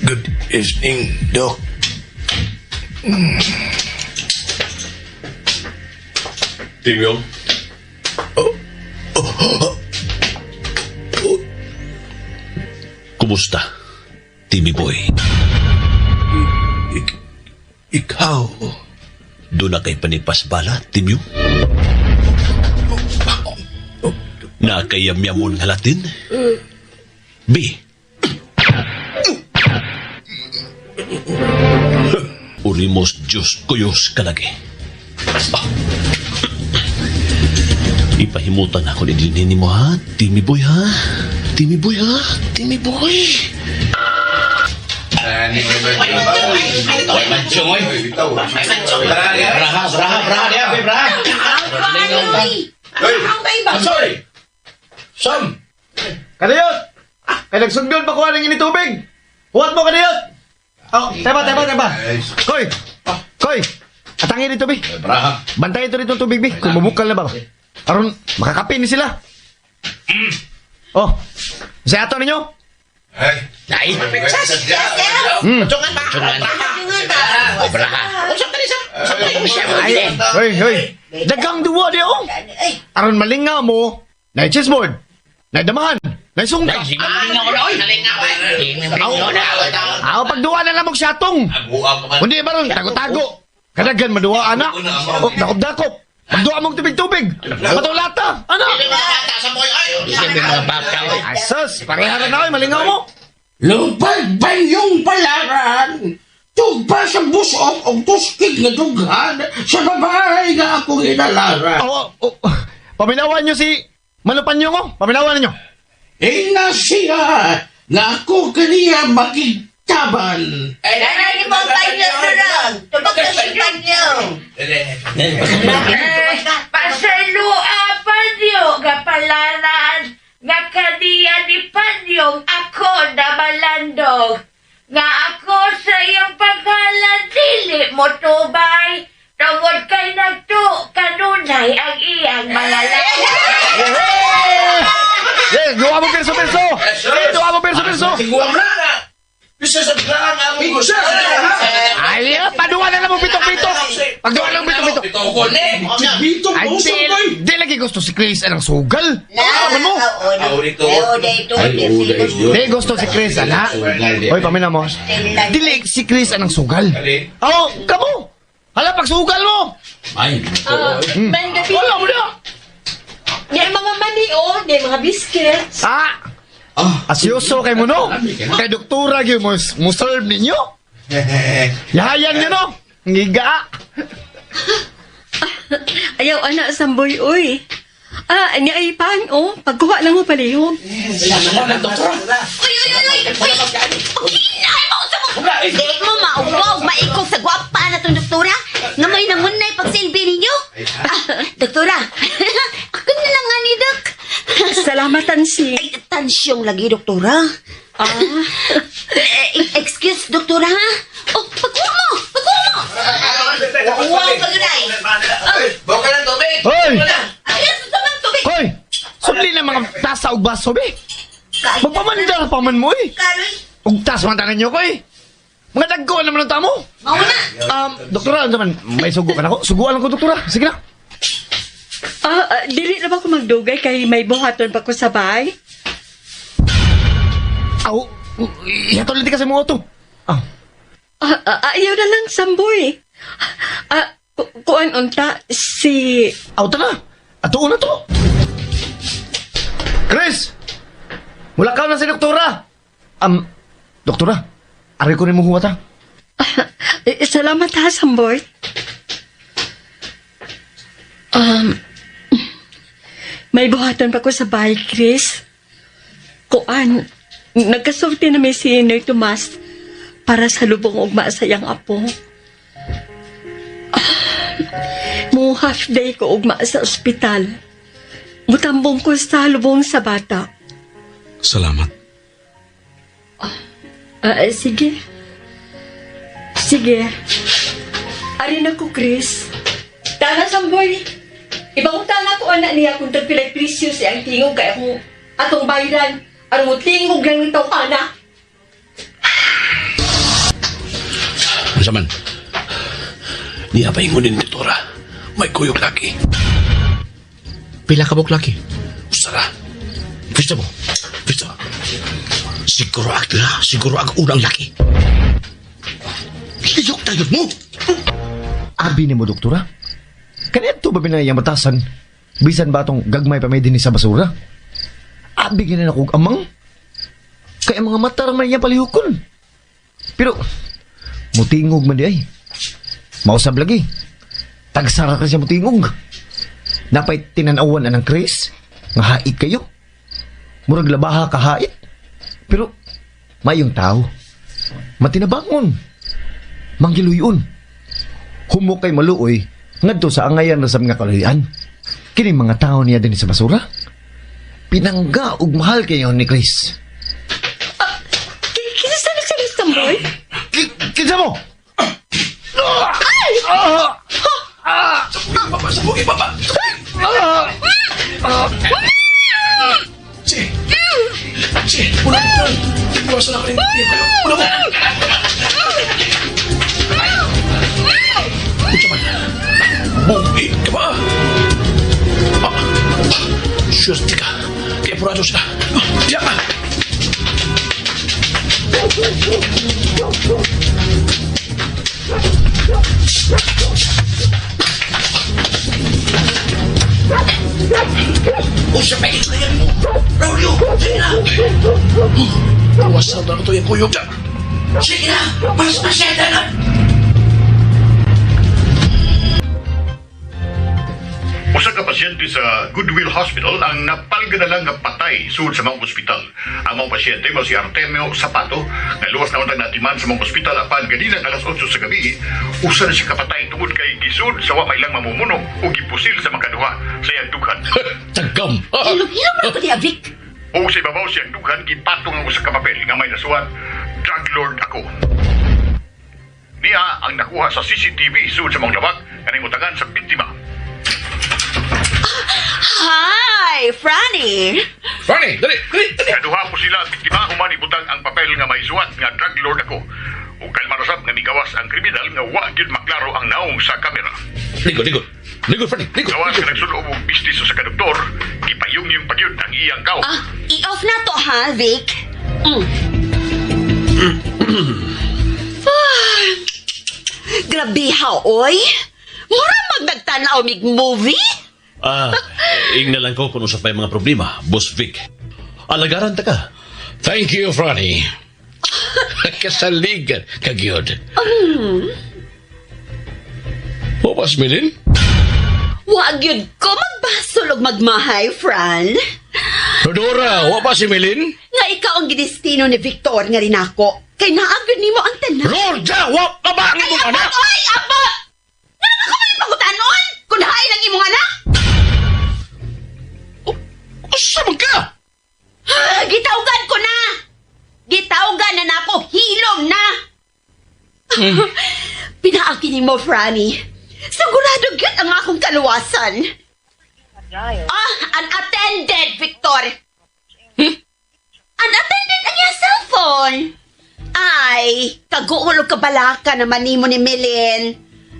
Good evening, Doc. Team Yong, Kumusta, Timmy Boy? Ikaw. Doon na kay panipas bala, Team Yong? Na kay yamyamon nga Latin? B. Urimos Diyos kuyos kalagi. Ah. Ipahimutan ako ni dinhin mo ha, Timmy Boy ha? Timmy Boy ha? Timmy Boy! Oy, mansyong, oy. Braha, braha, braha, diya, braha. Ay, Sorry! Sam! Kadayot! Kay nagsugdon pa kuha ng ini tubig. Huwat mo, kadayot! Oh, teba, teba, teba. Koy! Koy! Atangin dito, bi. Braha. Bantayan ito dito tubig, bi. Kung mabukal na ba? Aron, makakape ni sila. Oh, sa ato ninyo? Ay, Hmm. Oh, braha. Ay, hoy, hoy. Dagang duwa di, oh. Aron malinga mo, na chessboard, na damahan, na sungka. Aw, pagduwa na lang mong syatong. Kundi ba ron, tago-tago. Kadagan maduwa, ana. Oh, dakop-dakop. Pagduwa mong tubig-tubig. Patulata, ana. Mga baka, oy. Ay, sus, pareha na, oy, malingaw mo. Lupad banyong palaran, tugpa sa busok og tuskig nga dughan sa babae nga akong inalaran. Oh. Paminawan nyo si Manupanyo ko. Paminawan ninyo. Ina siya nga ako kaniya makigtaban. Pasalua panyo nga palaran nga kaniya ni Panyong ako na malandog nga ako sa iyong paghalan dili mo tubay tungod kay nagtu kanunay ang iyang mga Eh, duwa mo perso-perso. Eh, duwa mo perso-perso. Tiguang na! Bisa sa daan among gusto. Ay, paduwa na lang mo pitok-pitok. Pagduha lang bito bito. Bito Ay, mo, di, Samboy! di lagi gusto si Chris anang sugal. Ano mo? Di gusto si Chris, ana. Hoy, pamina mo. Dili si Chris anang sugal. Oh, kamo. Hala, pagsugal mo. Ay, May gabi. Wala mo na. May mga mani, oh. May mga biscuits. Ah! Asyoso kay mo no? Kay doktora gyud mo mo serve ninyo. Yahayan niyo no? Ngiga. Ayaw, ana, Samboy, uy. Ah, ni ay pan, oh. Pagkuha lang mo palihog. Uy, uy, uy, uy! Uy! Pagkinahay mo sa mo! Di mo mauwaw, maikog sa gwapa na itong doktora. Nga may nangunay pagsilbi ninyo. Ah, doktora, ako na lang nga ni Dok. Salamat, Tansi. Ay, tansyong lagi, doktora. Ah, Eh, excuse, doktora, ha? Oh, pagkuha mo! Pagkuha mo! Wow, pagulay! Hoy! Ay, sa man tubig! Hoy! Sudli na mga tasa og baso be. Kayo, Magpamandar pa man mo eh. Karoy, Og tas man tanan niyo ko eh. Mga dagko naman ang tamo. mauna! Doktora, ano man, may sugo ka na ko. Suguan lang ko, doktora. Sige na. dili na ba ko magdugay kay may buhaton pa ko sa bahay? Aw, ihatol lang di kasi mo auto. Ah, Ayaw na lang, Samboy. Ah, kuan unta si auto na. Ato na to. Chris! Mula ka na si doktora. Doktora, aray ko ni mo huwat ha. Eh, salamat ha, Samboy. Um, may buhatan pa ko sa bahay, Chris. Kuan, nagkasulti na may si Noy Tomas para sa lubong ugma sa iyang apo. Ah, mo half day ko ugma sa ospital. Mutambong ko sa lubong sa bata. Salamat. Ah, sige. Sige. Ari na ko, Chris. Tana, Samboy. Ibang tana ko anak niya kung tagpilay presyo siya ang tingog kay akong atong bayran. Aron mo tingog lang ng tawhana. Unsa man? Niya pa ingon ni doktora. May kuyog lagi. Pila ka buok laki? Usara. Gusto mo? Gusto. Siguro ang la, siguro ang unang laki. Liyok tayo mo! Abi ni mo, doktora. Kanito ba binayang batasan? Bisan ba atong gagmay pa may dinhi sa basura? Abi gina na kog amang. Kaya mga mata ra man niya palihukon. Pero, mutingog man di ay. Mausab lagi. Tagsara ka siya mutingog. Napay tinanawan anang Chris, nga hait kayo. Murag labaha ka hait. Pero, mayong tao. Matinabangon. Manggiluyon humo kay maluoy ngadto sa angayan ra sa mga kaluyan. Kini mga tao niya din sa basura. Pinangga og mahal kayo ni Chris. Kinsa na sila, Samboy? Kinsa mo? Papa, sabugi, papa. Sige. Sige, una mo. Iwasan ako rin. Una mo. Unsa man? Bugi ka ba? Ah, swerte ka. Kaya purado sila. Ah, diya ka. Unsa pa ito yan mo? Braulio, sige na. Iwasan na ko to yung kuyog. Sige na, mas masyada na. Usa ka pasyente sa Goodwill Hospital ang napalga na lang nga patay sud sa mga ospital. Ang mga pasyente mao si Artemio Zapato nga luwas na untang natiman sa mga ospital apan ganinang alas 8 sa gabi, usa na siya kapatay tungod kay gisud sa wa may lang mamumuno ug gipusil sa makaduha sa iyang dughan. Tagam! Hilom-hilom na ko ni Vic. Ug sa ibabaw siyang dughan gipatong ang usa ka papel nga may nasuwat, "Drug Lord ako." Niya ang nakuha sa CCTV sud sa mga lawak nga nangutangan sa biktima. Hi, Franny! Franny, dali, dali, dali! Kaduha po sila ang biktima human ibutang ang papel nga may suwat nga drug lord ako. Ug kalma ra sab nga migawas ang kriminal nga wa gyud maklaro ang naong sa kamera. Ligo, ligo. Ligo, Franny. Ligo. Gawas nga nagsulob og bistis sa kadoktor, gipayungyong pa gyud ang iyang kaw. Ah, i-off na to ha, Vic. Ah, grabe ha, oy. Mura magnagtanaw mig movie. Ah, ingna lang ko kung usa pa yung mga problema, Boss Vic. Alagaran ta ka. Thank you, Franny. Kasaligan ka gyud. Opas, Milin? Wag yun ko magbasol og magmahay, Fran. Rodora, wa pa si Milin? Nga ikaw ang gidestino ni Victor nga rin ako. Kay naagod nimo ang tanan. Roda, wa pa ba ang Ay, imong abot, anak? oy, abot! Nga ko may pangutanon? Kung hain ang imong anak? Usa man ka? Ah, gitawgan ko na! Gitawgan na nako, hilom na! Pinaaki nimo, Franny. Sigurado gyud ang akong kaluwasan. Ah, unattended, Victor. Unattended ang iyang cellphone. Ay, kaguulog ka balaka naman nimo ni Milin.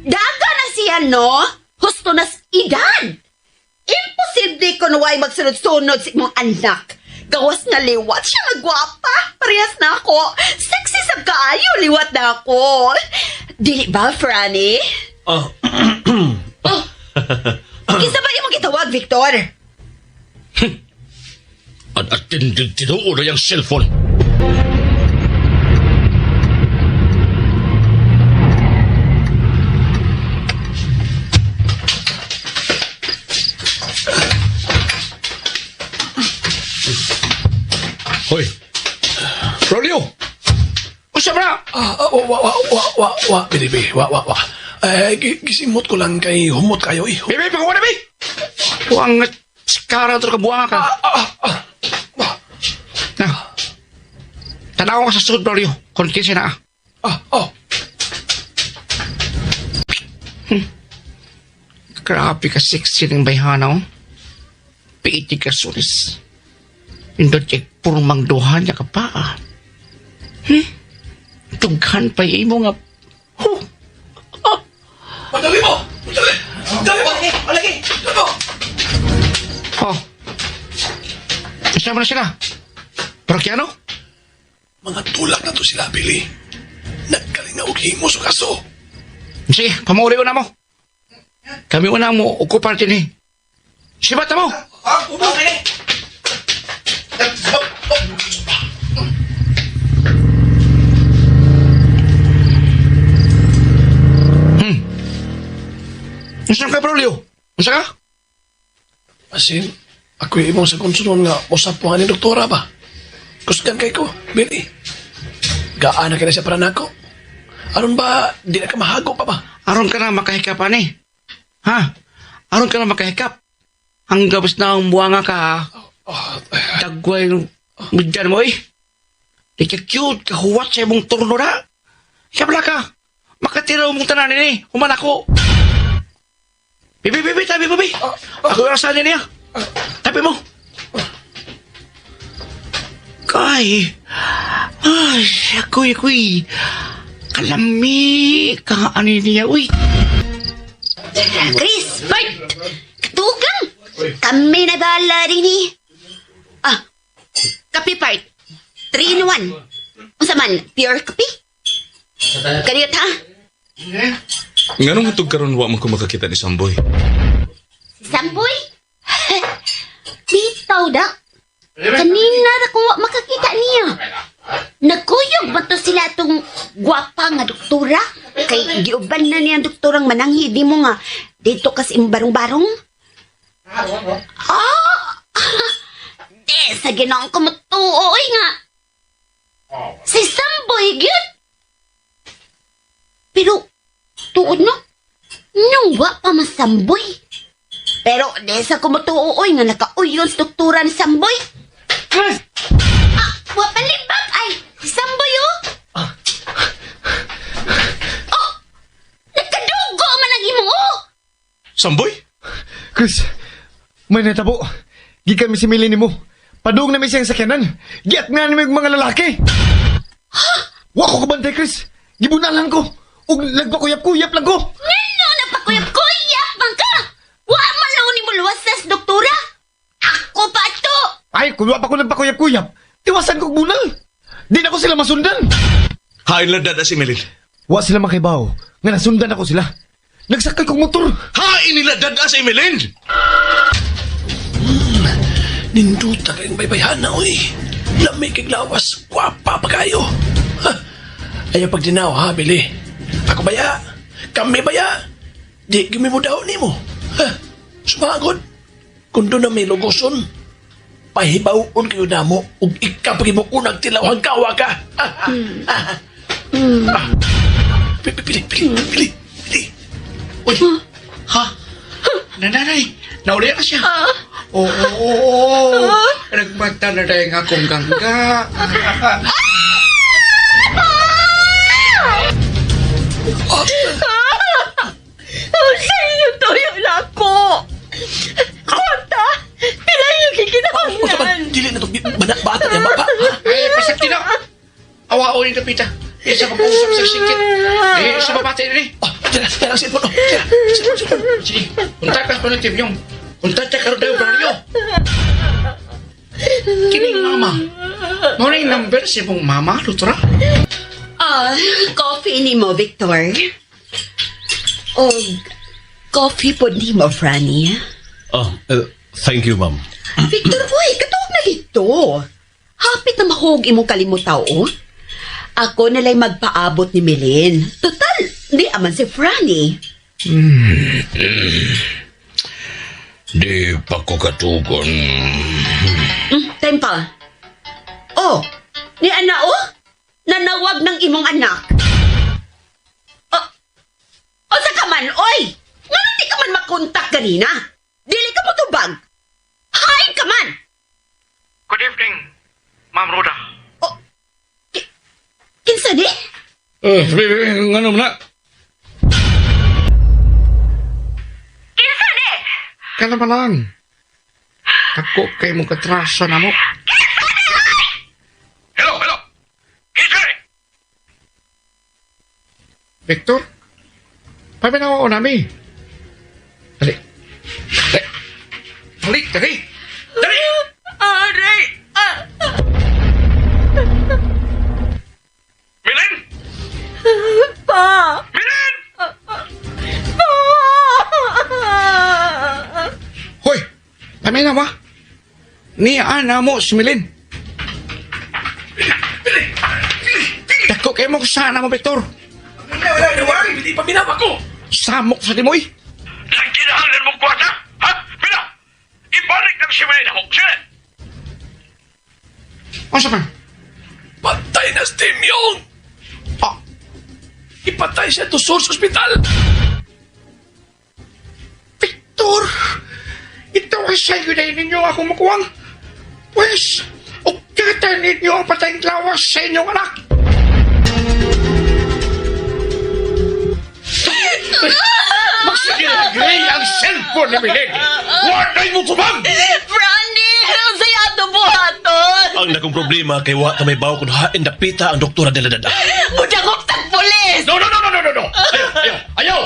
Daga na siya, no? Husto na sa edad. Imposible ko nuway magsunod-sunod sa imong anak. Gawas nga liwat siya nga gwapa. Parehas na ako. Sexy sab kaayo, liwat na ako. Dili ba, Franny? Ah, Kinsa ba imong gitawag, Victor? Unattended tinuod na iyang cellphone. Hoy. Rolio. Usa ba? Ah, ah, wa, wa, wa, wa, wa, Billy, Billy, wa, wa, wa. Eh, gisimot ko lang kay humot kayo, eh. Bebe, pagawa na, be! Huwag nga sikara ito kabuanga ka. Ah, ah, ah, Na. Tanaw ka sa sud, Rolio. Kung kinsa na ah. ah, oh. Grabe ka sexy ng bayhana, oh. Piiti ka sulis. Indot kay purmang duha niya ka pa, ah. Tughan pa imo nga. Huh! Madali mo! Madali! Madali mo! Malagi! Madali mo! Oh. Kasama na sila. Parokyano? Mga tulak na to sila, Billy. Nagkalinga og himo sa kaso. Sige, pamauli ko na mo. Kami una mo, okupar din eh. Sibat na mo! Ah, okay. Unsa ka, Brolio? Unsa ka? Asin, ako yung imong sa konsunon nga usap po ni doktora ba? Kusgan kay ko, Billy. Gaana ka na siya para nako. Aron ba, di na ka mahago pa ba? Aron ka na makahikap, ani. Ha? Aron ka na makahikap. Ang gabos na ang buwanga ka, ha? Oh, Tagway ng midyan mo, eh. Di ka cute, kahuwat sa imong turno na. Ikabla ka. Makatira mong tanan ini. Human ako. Bibi, bibi, tabi, bibi. Ako yung asahan niya. Tabi mo. Kay. Ay, ako'y, ako'y. Kalami ka ani niya, uy. Chris, Bert! Katugang! Kami na bahala rin eh. Ah, kape part. 3 in 1. Unsa man, pure kape? Kaniyot ha? Nganong hantog karon wa man ko makakita ni Samboy? Si Samboy? Bitaw da. Kanina ra ko wa makakita niya. Nagkuyog ba to sila itong gwapa nga doktora? Kay giuban na niya ang doktorang mananghi di mo nga dito kas imbarong-barong. Ah! Di, sa ginoong kumutuo, oy nga. Si Samboy, gyud. Pero, tuod no? Nung wa pa masamboy. Pero, di sa kumutuo, oy nga nakauyon sa doktora ni Samboy. Ah, wa palibag ay, si Samboy, oh. Oh, nagkadugo man ang imo, oh. Samboy? Chris, may natabo. Gikan mi si Millie nimo. Padung na mi siyang sakyanan. Giat nga nimo yung mga lalaki. Wa ko kabantay, Chris. Gibunalan ko. Ug nagpakuyap-kuyap lang ko. Ngano nagpakuyap-kuyap man ka? Wa man lang ni mo luwasas, doktora. Ako pa to. Ay, kung wa pa ko nagpakuyap-kuyap, tiwasan ko og bunal. Di na ko sila masundan. Hain lang dada si Melin. Wa sila makibaw. Nga nasundan ako sila. Nagsakay kong motor. Hain nila dada si Emelin! Ninduta kayong baybayhana, oy. Lamig kay lawas, gwapa pa kayo. Ha? Ayaw pagdinaw, ha, Bili? Ako baya? Kami baya? Di gimi mo daw nimo. Ha? Sumagod. Kung doon na may lugoson, pahibawon kayo namo ug ikaw pag mo unang tilaw hanggawa ka. Ha? Ha? Ah. Pili, pili, pili, pili, pili. Uy! Ha? Nananay, nauli na siya. Oo, oo, oo. Nagmata na dahil nga akong gangga. Sa inyo tuyo na ako. Kwarta! Pila yung Unsa man, gikinahanglan? dili na to, bana, bata niya, baba. Ha? Ay, pasakti na. Awa-o ni Kapita. Di sa pag-usap sa singkit. Di sa babati ni. Oh, tira, tira ang cellphone. Oh, tira, cellphone, cellphone. Sige, kontak ka pa ng Timyong. Kontak ka karon daw baryo. Kining mama. Mao na yung number sa imong mama, Lutra. Ah, coffee ni mo, Victor. Og coffee po ni mo, Franny. Oh, thank you, ma'am. Victor, boy, katuog na dito. Hapit na mahog imong kalimutaw, oh. Ako nala'y magpaabot ni Milin. Total, di aman si Franny. Di pa ko katugon. Time pa. Oh, ni ana oh? Nanawag ng imong anak. Oh, o sa ka man, oy! Nga di ka man makontak kanina? Dili ka mo tubag. Hain ka man! Good evening, Ma'am Roda. Oh, kinsa ni? Eh, ngano na? Kinsa ni? Kalma lang. Ako kay mong katraso na mo. Hello, hello. Kinsa ni? Victor, paminaw nami. Dali. Dali. Dali, dali. Dali! Aray! Ah! Milin! Pa! Milin! Pa! Hoy! Paminaw ba? Ni ana mo si Milin. Dako kay mo sana mo, Victor. Hindi pa binawa ko. Samok sa timoy. Nagkinahanglan mong kwarta? Ha? Mila! Ibalik lang si Milin ako. Sige! Unsa man? Patay na si Tim Yong. Ah, Ipatay siya to Source Hospital. Victor! Ito ay sa'yo na ninyo ako makuwang. Pwes, ugkatan ninyo ang patayng lawas sa inyong anak. Magsige na gray ang cellphone ni Milin. Wala'y mo tumang! Franny! Unsay ato buhaton? Ang nakong problema kay wa ta may bawo kung hain dapita ang doktora de la dada. Mudakop tag pulis! No, no, no, no, no, no, no! Ayaw, ayaw, ayaw!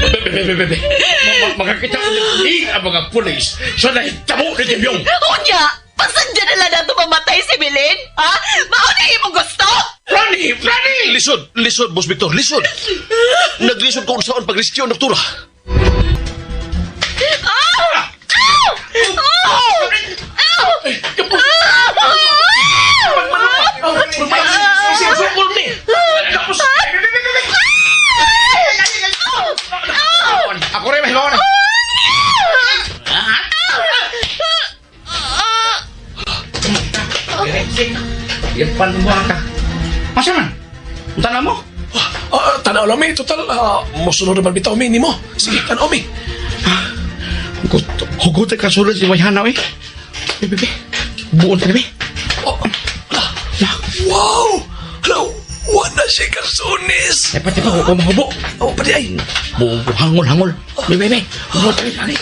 Bebe, bebe, bebe. Makakita ko ni ang mga pulis sa nahitabo ni Timyong. Unya! Pasadya na lang nato mamatay si Milin? Ha? Mao na imong gusto? Franny! Franny! Lisod, lisod, Boss Victor, lisod. Naglisod ko unsaon pag-rescue ang doktora. Ah! Oh! Ow! Sukol ni. Ako rin mahibaw na. Yan mo ka. Masa man? Tanaw mo? Ah, tanaw lang mi. Total, mosunod naman bitaw mi nimo. Sige, tanaw mi. Hugot, hugot ka sulod si Wayhanaw eh. Bebe, bebe. Buon ka bebe. Oh, ala. Wow! Hala, wala siya karsones. Eh, pati pa, huwag mahubo. Oh, pati ay. Hangol, hangol. Bebe, bebe. Hugot ka, bebe.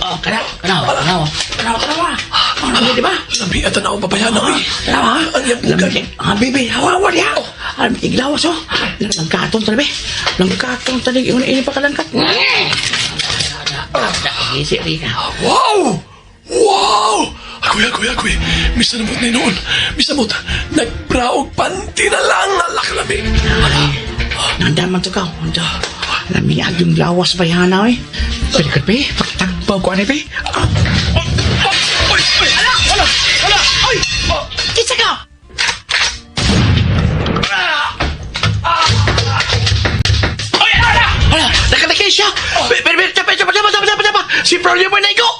Oh, kanaw, kanaw, kanaw. Kanaw, kanaw. Lami, di ba? Lami at tanaw pabayana, oy. Tanaw, ha? Ang iyang pugad. Lami. Ah, baby, hawa-hawa diha. Alam, iglawas, oh. Langkatong tali, be. Langkatong tali. Ini, ini pa kalangkat. Gisi, Rika. Wow! Wow! Agoy, agoy, agoy. Misanamot na noon. Misamot. Nagbraog panty na lang. Alak lami. Nandaman to ka. Ando. Lami agyong lawas ba yan, eh? Pwede ka, be. Pagtagbaw ko, ano, be? Ah. Oy, oy! Ala! Ala! Ala! Oy! Oh, Kinsa ka! Oy, ala! Ala! Nakalagay siya! Pero, pero, tapa, tapa, tapa, tapa, tapa, tapa! Si Braulio mo na ikaw!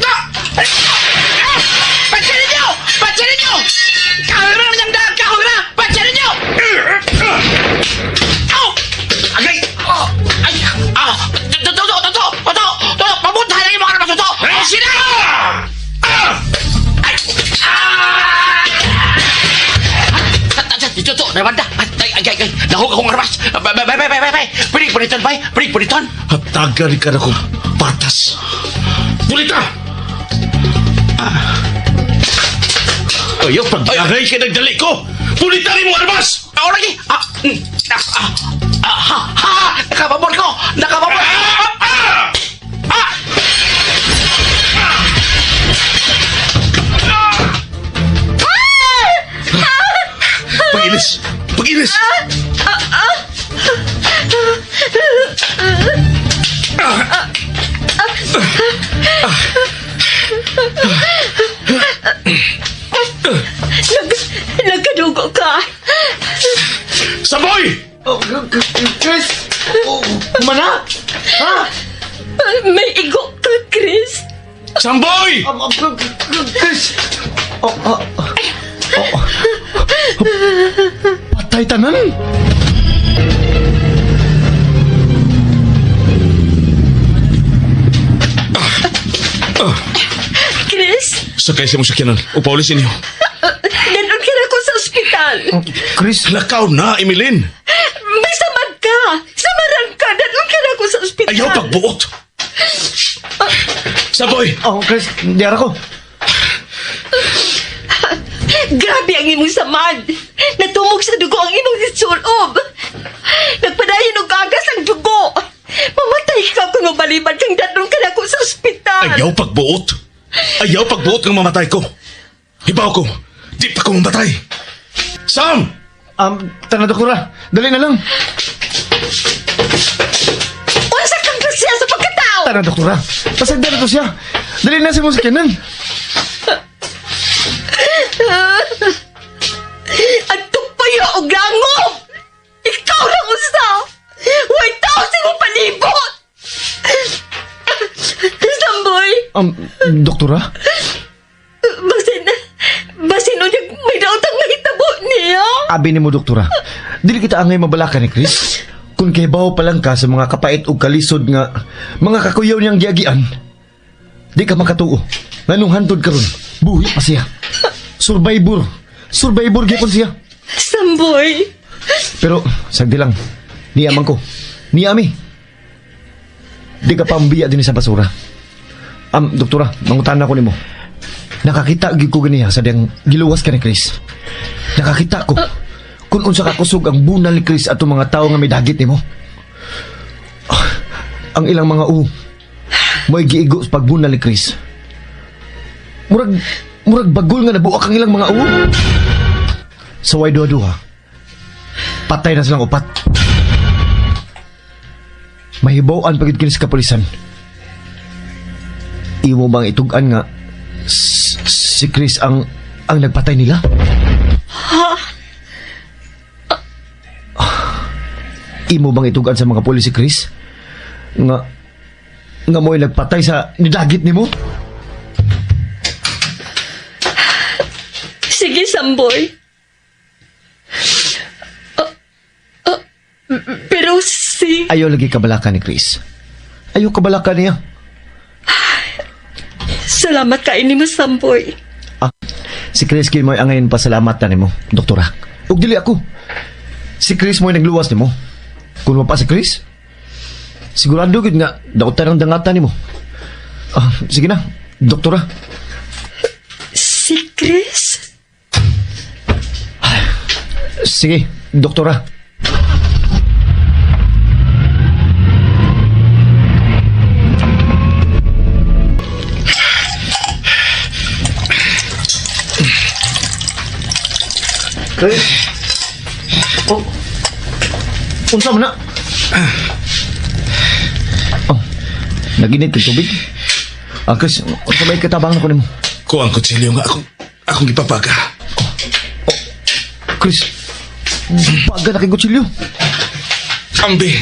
Ah! Ah! Pansinin niyo! Pansinin niyo! Kahoy na niyang daan! Kahoy na! Pansinin niyo! Aw! Agay! Oh! Ay! Ah! Toto! Toto! Toto! Toto! Pamuntahan na yung mga karabas! Toto! Sina! Ay! Ah! Toto! Nabanda! Ay! Ay! Ay! Ay! Nahog akong armas! Bay! Bay! Bay! Bay! Bay! Pinig punitan! Bay! Pinig punitan! Hatagan ka na kong patas. Pulita! Ayaw, pag-aray ka nagdali ko! Pulita rin mo, armas! Ako lagi! Ah! Ah! Ah! Ah! Ha! Ha! Nakapabor ko! Nakapabor! Ah! Ah! Pag-ilis! Pag-ilis! Nagkadugo ka. Saboy! Oh, Chris! Oh, mana? Ha? May igo ka, Chris. Samboy! Chris! Oh, oh, oh. Oh. Patay tanan! Chris, Sakay sa mong sakyanan. Upaulis inyo. Ganon ka na ko sa ospital. Chris! Lakaw na, Emilin! May samad ka. Samaran ka. Ganon ka na ko sa ospital. Ayaw pagbuot! Saboy! Oh, Chris, diara ko. Grabe ang imong samad. Natumog sa dugo ang imong isulob. Nagpadayon og agas ang dugo. Mamatay ka kung mabalibad kang dadon ka na ko sa ospital. Ayaw pagbuot! Ayaw pagbuot ng mamatay ko! Hibaw ko! Di pa ko mamatay! Sam! Tana, doktora. Dali na lang. Unsa kang klase sa pagkatao? Tana, doktora. Pasagdan na to siya. Dali na sa mong sakyanan. Ang tupayo og langob! Ikaw lang usa! Way tao sa imong palibot! Samboy, Doktora? basin, basin unyag may daotang mahitabo niya. Abi ni mo, doktora. Dili kita angay mabalaka ni Chris. Kung kay pa lang ka sa mga kapait o kalisod nga mga kakuyaw niyang giagian, di ka makatuo. Nganong hantod karon, buhi pa siya. Survivor. Survivor gyapon siya. Samboy, Pero sagdi lang. Niya man ko. Niya mi. Di ka pambiya din sa basura. Doktora, mangutan ako nimo. Nakakita gyud ko ganiha sa diyang giluwas ka ni Chris. Nakakita ko kung unsa ka kusog ang bunal ni Chris atong mga tawo nga may dagit nimo. Ah, ang ilang mga u mo'y giigo sa pagbunal ni Chris. Murag murag bagol nga nabuak ang ilang mga u. Sa way duha-duha, patay na silang upat. Mahibaw-an pagid kini sa kapulisan. Imo bang itug-an nga si Chris ang nagpatay nila? ha? Imo bang itug-an sa mga pulis si Chris? Nga nga mo'y nagpatay sa nidagit nimo? Sige, Samboy. Ah, ah, pero si... Ayaw lagi kabalaka ni Chris. Ayaw kabalaka niya. Salamat kayo ni mo, Samboy. Ah, si Chris kay mo'y angayon pasalamatan nimo, doktora. Ug dili ako. Si Chris mo'y nagluwas nimo. Kung wa pa si Chris, sigurado gid nga dautan ang dangatan nimo. Ah, sige na, doktora. Chris? Sige, doktora. Chris? Oh. Unsa man na? Oh. Naginit kag tubig. Ah, Chris, unsa may katabang na ko nimo? Kuha ang kutsilyo nga akong gipapaga. Chris, baga na kay kutsilyo. Ambi.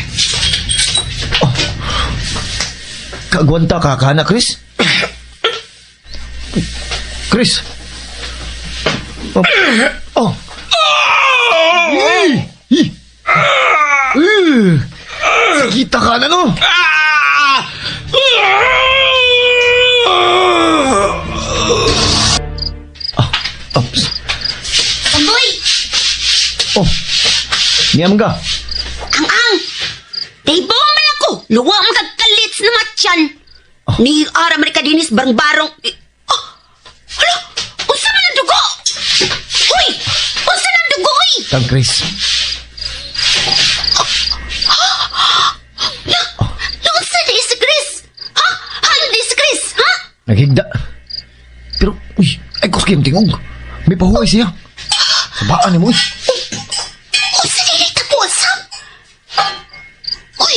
Kagwanta ka ka na, Chris? Chris! Oh. Oh. Eh! Eh! Eh! Kita ka na, no? Ah, oops. Amboy! Oh. Niya ka. Ang ang! Table man ako! Luwa ang kagkalits na matyan! Ni ara man ka dinis barong-barong... Eh, oh! Hala! Unsa man ang dugo? Uy! Unsa man ang dugo, uy? Tang Chris. Unsa di si Chris? Ha? Ano di si Chris? Ha? Naghigda. Pero, uy, ay kuski yung tingog. May pahuway siya. Sabaan ni mo, uy. Unsa di nahitabo sam? Uy!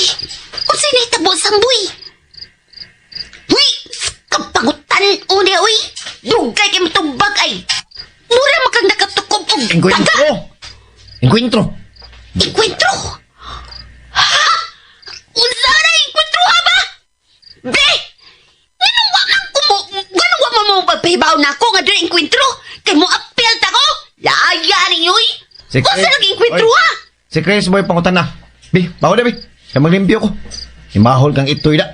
Unsa di nahitabo sam, boy? Uy! Kapagutan uni, uy! Dugay kay matubag ay! Mura man kang nakatukob og Encuentro! Encuentro! Encuentro? Ha? Unsa na encuentro ha ba? Be! Ganun wa man ko mo, ganun wa man mo pagpahibaw na ako nga doon encuentro? Kay mo apel ta ko? Laya ninyo uy! Si Unsa Chris- nag encuentro Oy. ha? Si Chris, boy, pangutan na. Bi, bawo na, bi. Kaya maglimpyo ko. Imahol kang itoy na.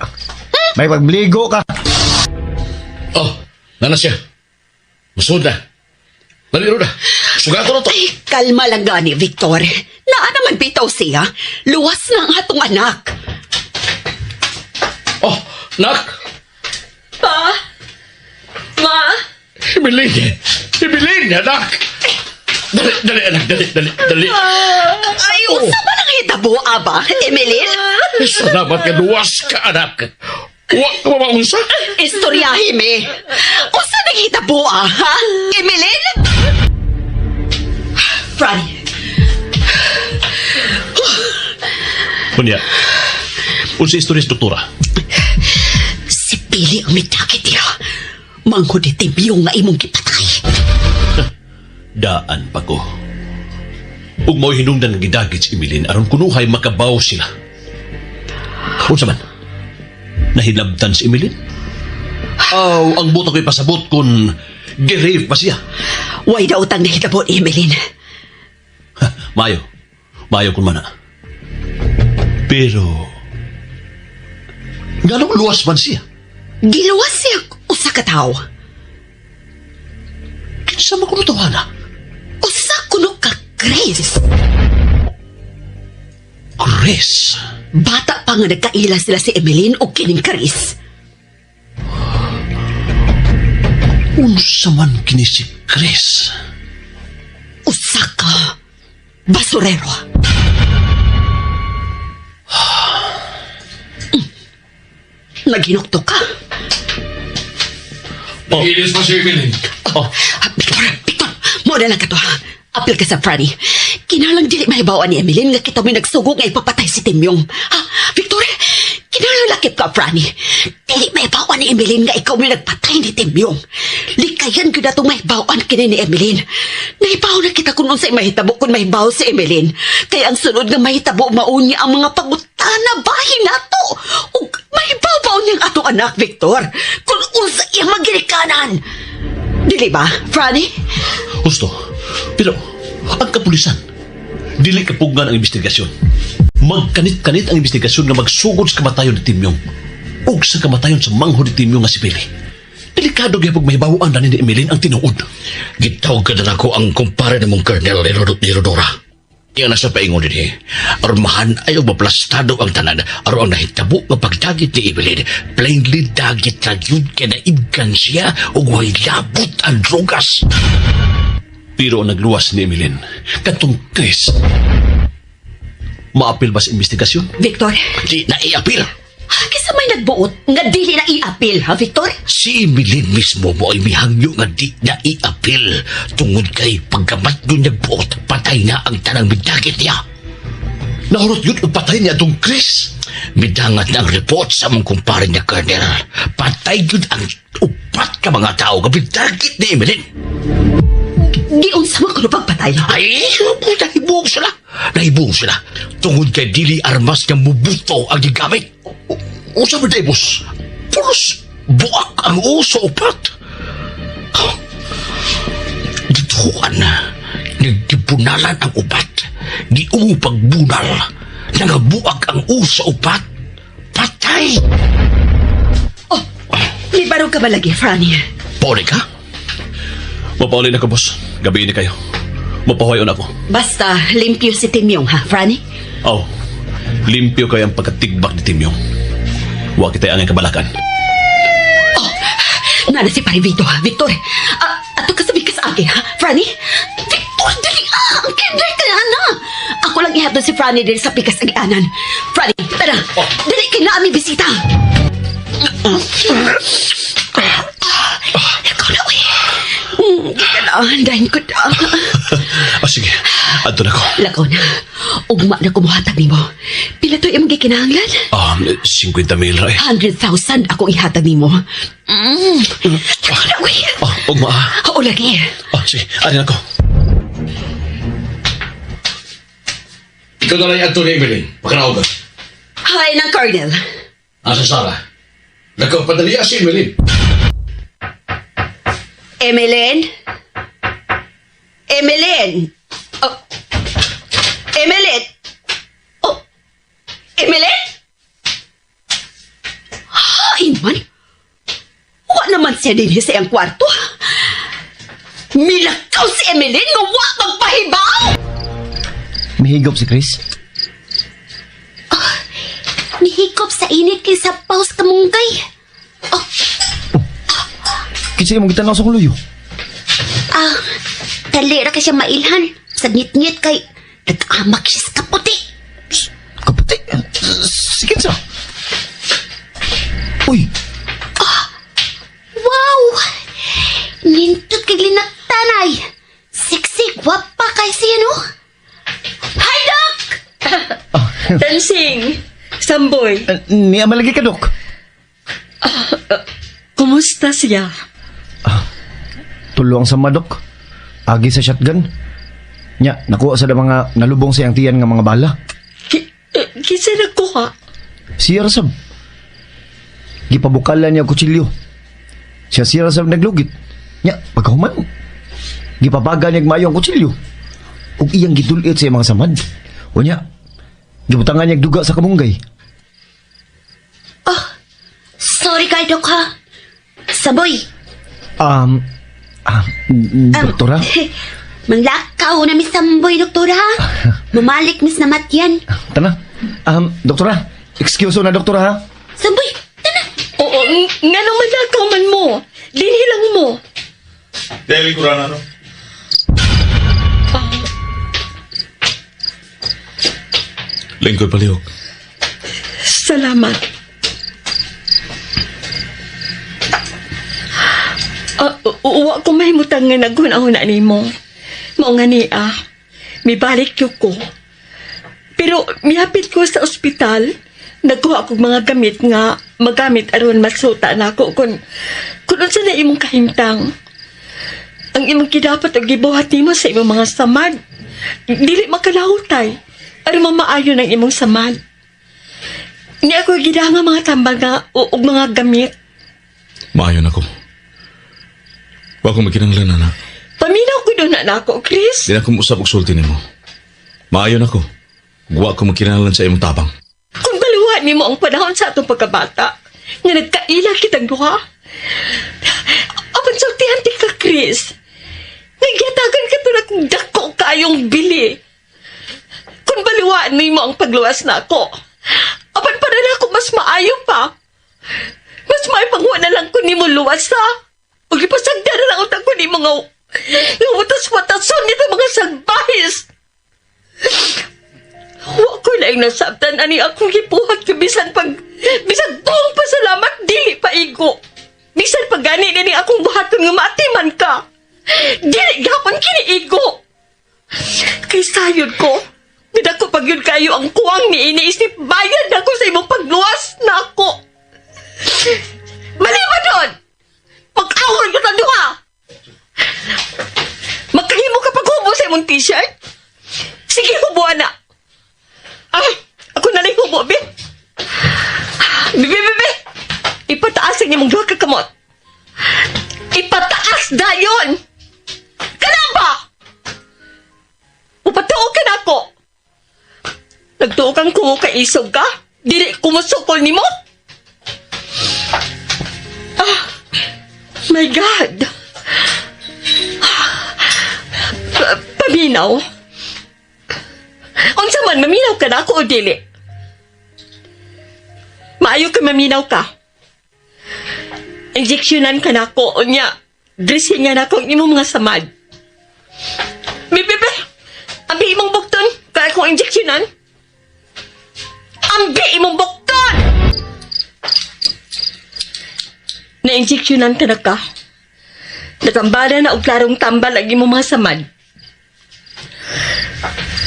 May pagligo ka. Oh, nana siya. Musod na. Dali, Roda. Sugato na to. Ay, kalma lang gani, Victor. Naa naman bitaw siya. Luwas na ang atong anak. Oh, nak. Pa? Ma? Emeline. Emeline, anak. Dali, dali, anak. Dali, dali, dali. Ay, unsa ba nang hitabo, aba, Emeline? Salamat ka, luwas ka, anak. Wa ka maunsa. Istoryahe me. Unsa nang hitabo, ah, ha? Emeline? Franny, Unya, unsa istorya sa doktora? si Pili ang mitakit niya. Manghod ni Timbyong nga imong gipatay. Daan pa ko. Ug mao'y hinungdan nga gidagit si Emilin aron kunuhay makabaw sila. Unsa man? Nahilabtan si Emilin? Aw, ang buto ko'y pasabot kung girave pa siya. Way daw tang nahitabo ni Emeline. Ha, Mayo. Mayo kun mana. Pero nganong luwas man siya? Giluwas siya usa ka tawo. Kinsa man kuno tawhana? Usa kuno ka Chris. Chris. Bata pa nga nagkaila sila si Emeline o kining Chris. Unsa man kini si Chris? Usa ka basurero. Naginukto ka. Oh. Ilis pa si Emeline. Oh, Ah, Victor, Victor, mo na lang ka to. ha? Apil ka sa Franny. Kinalang dili mahibawan ni Emeline nga kita may nagsugo nga ipapatay si Timyong. Ha? Victor, kinalang lakip ka, Franny. Dili mahibawan ni Emeline nga ikaw may nagpatay ni Timyong. Likayan gyud atong mahibawan kini ni Emeline. Nahibaw na kita kung unsay mahitabo kung mahibaw si Emeline. Kaya ang sunod nga mahitabo maon niya ang mga pangutana bahin nato. Ug mahibaw ba niyang atong anak, Victor? Kung unsa iyang maginikanan. Dili ba, Franny? Husto. Pero ang kapulisan, dili kapugngan ang investigasyon. Magkanit-kanit ang investigasyon nga magsugod sa kamatayon ni Timyong ug sa kamatayon sa manghod ni Timyong nga si Pili. Delikado gyapon mahibaw-an na ni Emeline ang tinuod. Gitawag ka na ako ang kumpare ng mong Colonel ni Rodora. Iya na sa paingon dinhi. Aron mahan-ay og maplastado ang tanan aron ang nahitabo nga pagdagit ni Evelyn. Plainly dagit ra gyud kay naibgan siya ug way labot ang drogas. Pero ang nagluwas ni Emilyn, katong Chris, maapil ba sa investigasyon? Victor, Di na iapil. kinsa may nagbuot nga dili na iapil, ha, Victor? Si Emilyn mismo mo ay mihangyo nga di na iapil tungod kay pagkamat doon nagbuot, patay na ang tanang midagit niya. Nahurot yun ang patay niya atong Chris. Midangat na ang report sa among kumpare niya, Colonel. Patay yun ang upat ka mga tao nga midagit ni Emilyn. Giunsa man kuno pagpatay. Ay, nahibong sila. Nahibong sila. Tungod kay dili armas nga mubuto ang gigamit. Usa ba day, boss? Pulos buak ang uso upat. Gituan na. Naggibunalan ang upat. Giungo pagbunal. Nangabuak ang uso upat. Patay! Oh, may barog ka ba lagi, Franny? Pone ka? Mapauli na ko, boss. Gabi ni kayo. Mapahuayon ako. Basta, limpyo si Timyong, ha, Franny? Aw, limpyo kayo ang pagkatigbak ni Timyong. Wa kita ang kabalakan. Oh, nana si Pare Vito, ha? Victor, ato ka sabi ka sa akin, ha? Franny? Victor, dali ah! Ang kinder ka na, Ako lang ihatod si Franny din sa pikas agianan. Franny, tara! Dali, kay na aming bisita! Ikaw na, uy. Di ka na, dahin ko na. Ah, sige. Adto na ko. Lakaw na. Ugma na kumuhatag nimo. Pila to imong gikinahanglan? 50 mil ra eh. 100,000 akong ihatag nimo. Lakaw na, uy. Ah, ugma ah. Oo, lagi. Ah, sige. Ari na ko. Ikaw na lang yung ni Evelyn. Pakanaog ka. Hi, ng Colonel. Asa Sara? Nagkapadali si Evelyn. Emeline? Emeline? Oh. Emeline? Oh. Emeline? Ay, man. Wa naman siya din sa iyang kwarto. Milakaw si Emeline nga wa magpahibaw! Mihigop si Chris. Nihigop sa init kay sa paus kamunggay. Oh, Kinsa imong gitanaw sa kong luyo? ah, dali ra kay siya mailhan. Sa ngit-ngit kay nag-amak siya sa kaputi. Kaputi. Si kinsa? Uy, Wow! Nindot kay linaktanay. Siksik, wapa kay siya, no? Hi, Doc! Dancing! Samboy, niya malagi ka, Dok. kumusta siya? Tulo ang sama, Dok. Agi sa shotgun. Nya, nakuha sa mga nalubong sa iyang tiyan nga mga bala. Kinsa nagkuha? Siya rasab. Gipabukalan niya og kutsilyo. Siya siya rasab naglugit. Nya, pagkahuman. Gipabaga niya maayo ang kutsilyo. Ug iyang gidulit sa iyang mga samad. O nya, gibutangan niya duga sa kamunggay. Oh, sorry kay Doc, ha? Saboy. Doktora? Manlakaw na mi Samboy, doktora, ha? Mamalik mis namatyan. Tana. Doktora, excuse na doktora ha. Samboy, tana. Oo, nga naman lakaw man mo. Dinhi lang mo. Dahil ko na, no? Lingkod palihog. Salamat. Wa ko mahimutang nga naghuna-huna nimo. Mao nga ni ah, mibalik gyud ko. Pero mihapit ko sa ospital, nagkuha kog mga gamit nga magamit aron masuta nako kun unsa na imong kahimtang. Ang imong gidapat og gibuhat nimo sa imong mga samad, dili makalahutay aron mamaayo ng imong samad. Ni ako gidanga mga tambal nga ug mga gamit. Maayon ako. Wa ko magkinahanglan, anak. Paminaw ko doon na nako, Chris. Di na ko usap og sulti nimo. Maayon ako. Wa ko magkinahanglan sa imong tabang. Kung baluhan nimo ang panahon sa atong pagkabata, nga nagkaila kitang duha. Apan sultihan ti ka, Chris. Nagyatagan ka to na kung dako kayong bili. Kung baliwaan nimo ang pagluwas nako. Apan para nako mas maayo pa. Mas maayo pang wa na lang ko nimo luwas ha. Ug ipasagda na lang unta ko nimo nga watas-watason nito mga salbahis. Wa ko laing nasabtan ani akong gibuhat kay bisan buong pasalamat dili pa igo. Bisan pag gani ni akong buhaton nga maatiman ka. Dili gapon kini igo. Kay sayod ko. Nidako pag yun kayo ang kuwang ni iniisip bayad ako sa imong pagluwas na ako. Mali ba doon? Mag-awol ka sa duha! Magkahimo ka paghubo sa imong t-shirt? Sige, hubuan na. Ay, ako na lang hubo, be. Be, be, be, be. Ipataas ang imong duha ka kamot. Ipataas dayon! Kana ba? Upatuo ka na ako. Nagtuo kang kumo kay isog ka? Dili kumusukol nimo? Ah, my God. Paminaw. Unsa man, maminaw ka na ako o dili? Maayo ka maminaw ka. Injeksyonan ka na ako, unya, dressingan ako ang imong mga samad. Bibi, be, ambi imong bukton, kaya akong injeksyonan. Ambi imong bukton! Na-injeksyonan ka na ka. Natambala na og klarong tambal ang imong mga samad.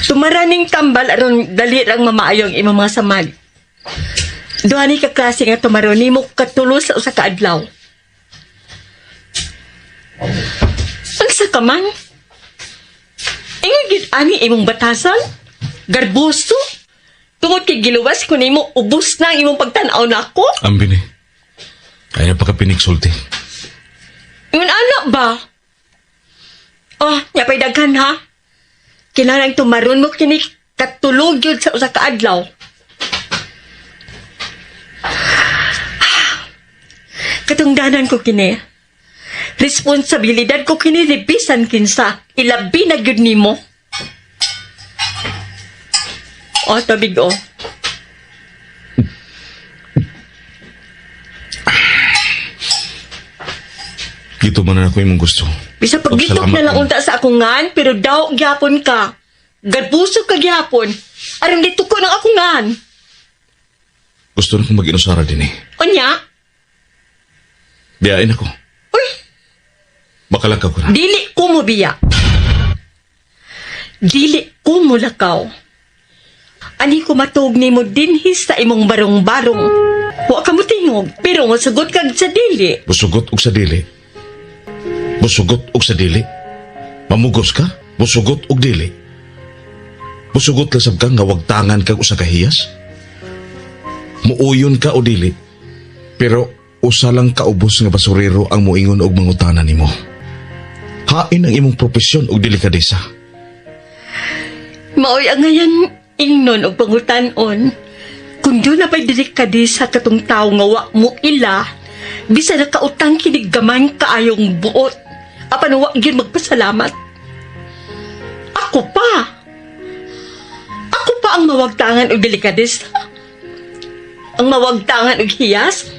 Tumaraning tambal aron dali rang mamaayo ang imong mga samad. Duha ni ka klase nga tumaro nimo katulo sa usa ka adlaw. Unsa ka man? Ingon gid ani imong batasan? Garboso? Tungod kay giluwas ko nimo ubos na ang imong pagtan-aw nako? Ambi ni. Ay na pagka-piniksulti. Ingon ana ba? Oh, nya pa'y daghan ha. Kinahanglan tumaron mo kini katulog gyud sa usa ka adlaw. Katungdanan ko kini. Responsibilidad ko kini ni bisan kinsa. Ilabi na gyud nimo. Oh, tubig oh. Gito man na ako imong gusto. Bisa paggitok Salamat na lang mo. unta sa akong ngan, pero daw gyapon ka. Garbuso ka gyapon. Aron dito ko ng akong ngan. Gusto na kong mag-inusara din eh. Unya, Biyain ako. Uy! Makalakaw ko na. Dili ko mo biya. Dili ko mo lakaw. Ani ko matuog nimo dinhi sa imong barong-barong. Wa ka mo tingog, pero mosugot kag sa dili. Busugot og sa dili. Busugot og sa dili. Mamugos ka? Busugot og dili. Busugot lasab ka nga wagtangan kag usa ka hiyas? Muuyon ka o dili? Pero usa lang kaubos nga basurero ang moingon og mangutana nimo. Hain ang imong propesyon og delikadesa. Maoy ang ngayon ingnon og pangutan-on. Kung doon na pa'y delikadesa katong tao nga wa mo ila, bisa nakautang kinig gaman kaayong buot. Apan wa gyud magpasalamat. Ako pa. Ako pa ang mawagtangan og delikadesa. Ang mawagtangan og hiyas.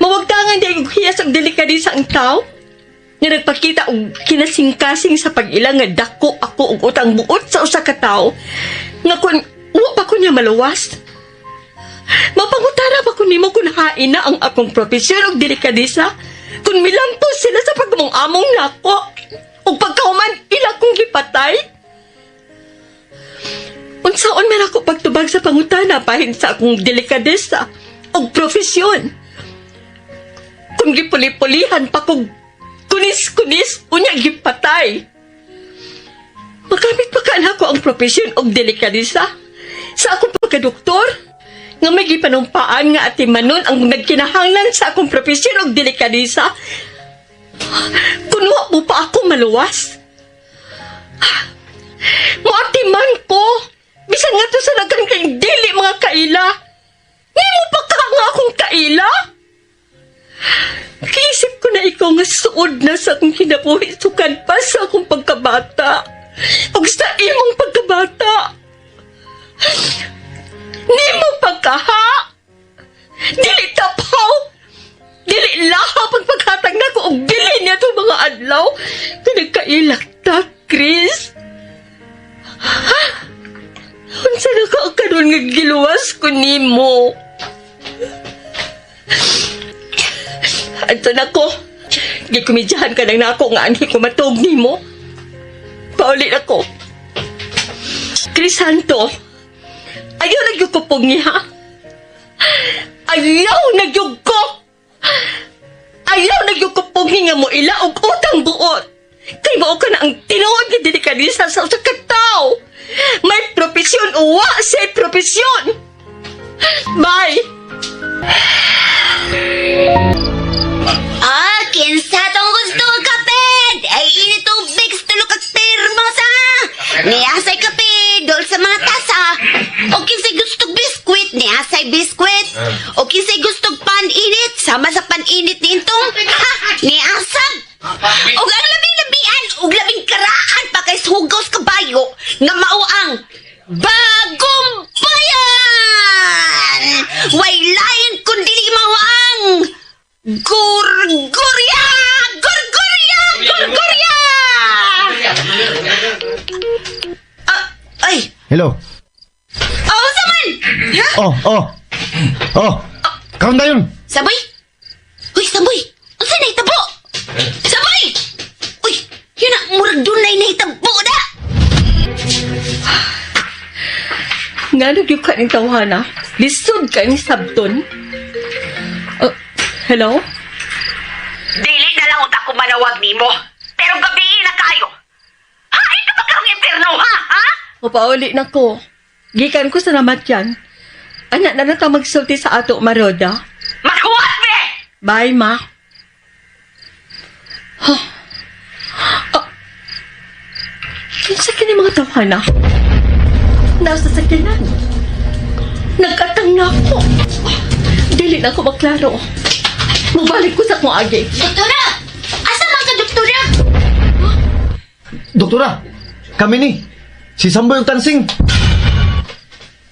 Mawagtangan di og hiyas og delikadesa ang tao nga nagpakita og kinasingkasing sa pag-ila nga dako ako og utang buot sa usa ka tawo nga kun wa pa ko niya maluwas. Mapangutana pa ko nimo kung hain na ang akong propesyon og delikadesa, kung milampo sila sa pagmong-among nako ug pagkahuman ila kong gipatay. Unsaon man ako pagtubag sa pangutana bahin sa akong delikadesa og profesyon? Kung gipuli-pulihan pa kog kunis-kunis, unya gipatay. Magamit pa ka nako ang profesyon og delikadesa sa akong pagkadoktor nga may gipanumpaan nga atimanon ang nagkinahanglan sa akong profesyon og delikadesa. Kun wa mo pa ako maluwas. Moatiman ko. Bisan nga to sa daghan kay dili mga kaila. Nimo pa ka nga akong kaila? Kiisip ko na ikaw nga suod na sa akong kinabuhi sukad pa sa akong pagkabata. Ug sa imong pagkabata. ka, ha? Dili tapaw! Dili lahap ang paghatag nako og dili niya itong mga adlaw. Nga nagkailak ta, Chris. Ha? Unsa na ka karon nga giluwas ko nimo? Adto na ko. Gikomedyahan ka lang nako nga anhi ko matug nimo. Pauli ako. Crisanto, ayaw nagyug ko pug niya. Ayaw nagyug ko! Ayaw nagyug ko pug nga mo ila og utang buot. Kay mao ka na ang tinuod nga delikadesa sa usa ka tawo. May propesyon o wa say propesyon. Bye! Ah, kinsa tong gusto og kape? Ay, ini tubig sa tulo ka termos, ha? Niasay kape, dol sa mga tasa. O kinsay gusto biskwit, niasay biskwit. O kinsay gusto pan-init, sama sa pan-init nintong. Ha, niasag. Og ang labing labian, og labing karaan pa kay hugaw sa kabayo, nga mao ang Bagong Bayan! Way lain kun dili mao ang Gurgurya! Gurgurya! Gurgurya! Ah, ay, Hello. oh, unsa man? Ha? Oh, oh. Oh. Karon dayon. Saboy? Uy, Saboy! Unsa nahitabo? Saboy! Uy, yun na, murag dunay nahitabo na! Nga nagyug ka ning tawhana. Lisod ka ni sabton. Hello? Dili na lang unta ko manawag nimo. Pero gabi na kayo. Ha, ito ba karong impierno, ha? Ha? Mapauli na ko. Gikan ko sa namatyan. Anak na lang ka magsulti sa ato, Maroda. Maghuwat, be! Bye, ma. Huh. Ah. Kinsa kini mga tawhana? Nasa sakyanan. Nagkatang na ako. Dili na ako maklaro. Mubalik ko sa akong agi. Doktora! Asa man ka, doktora? Doktora, kami ni. Si Samboy ug Tansing.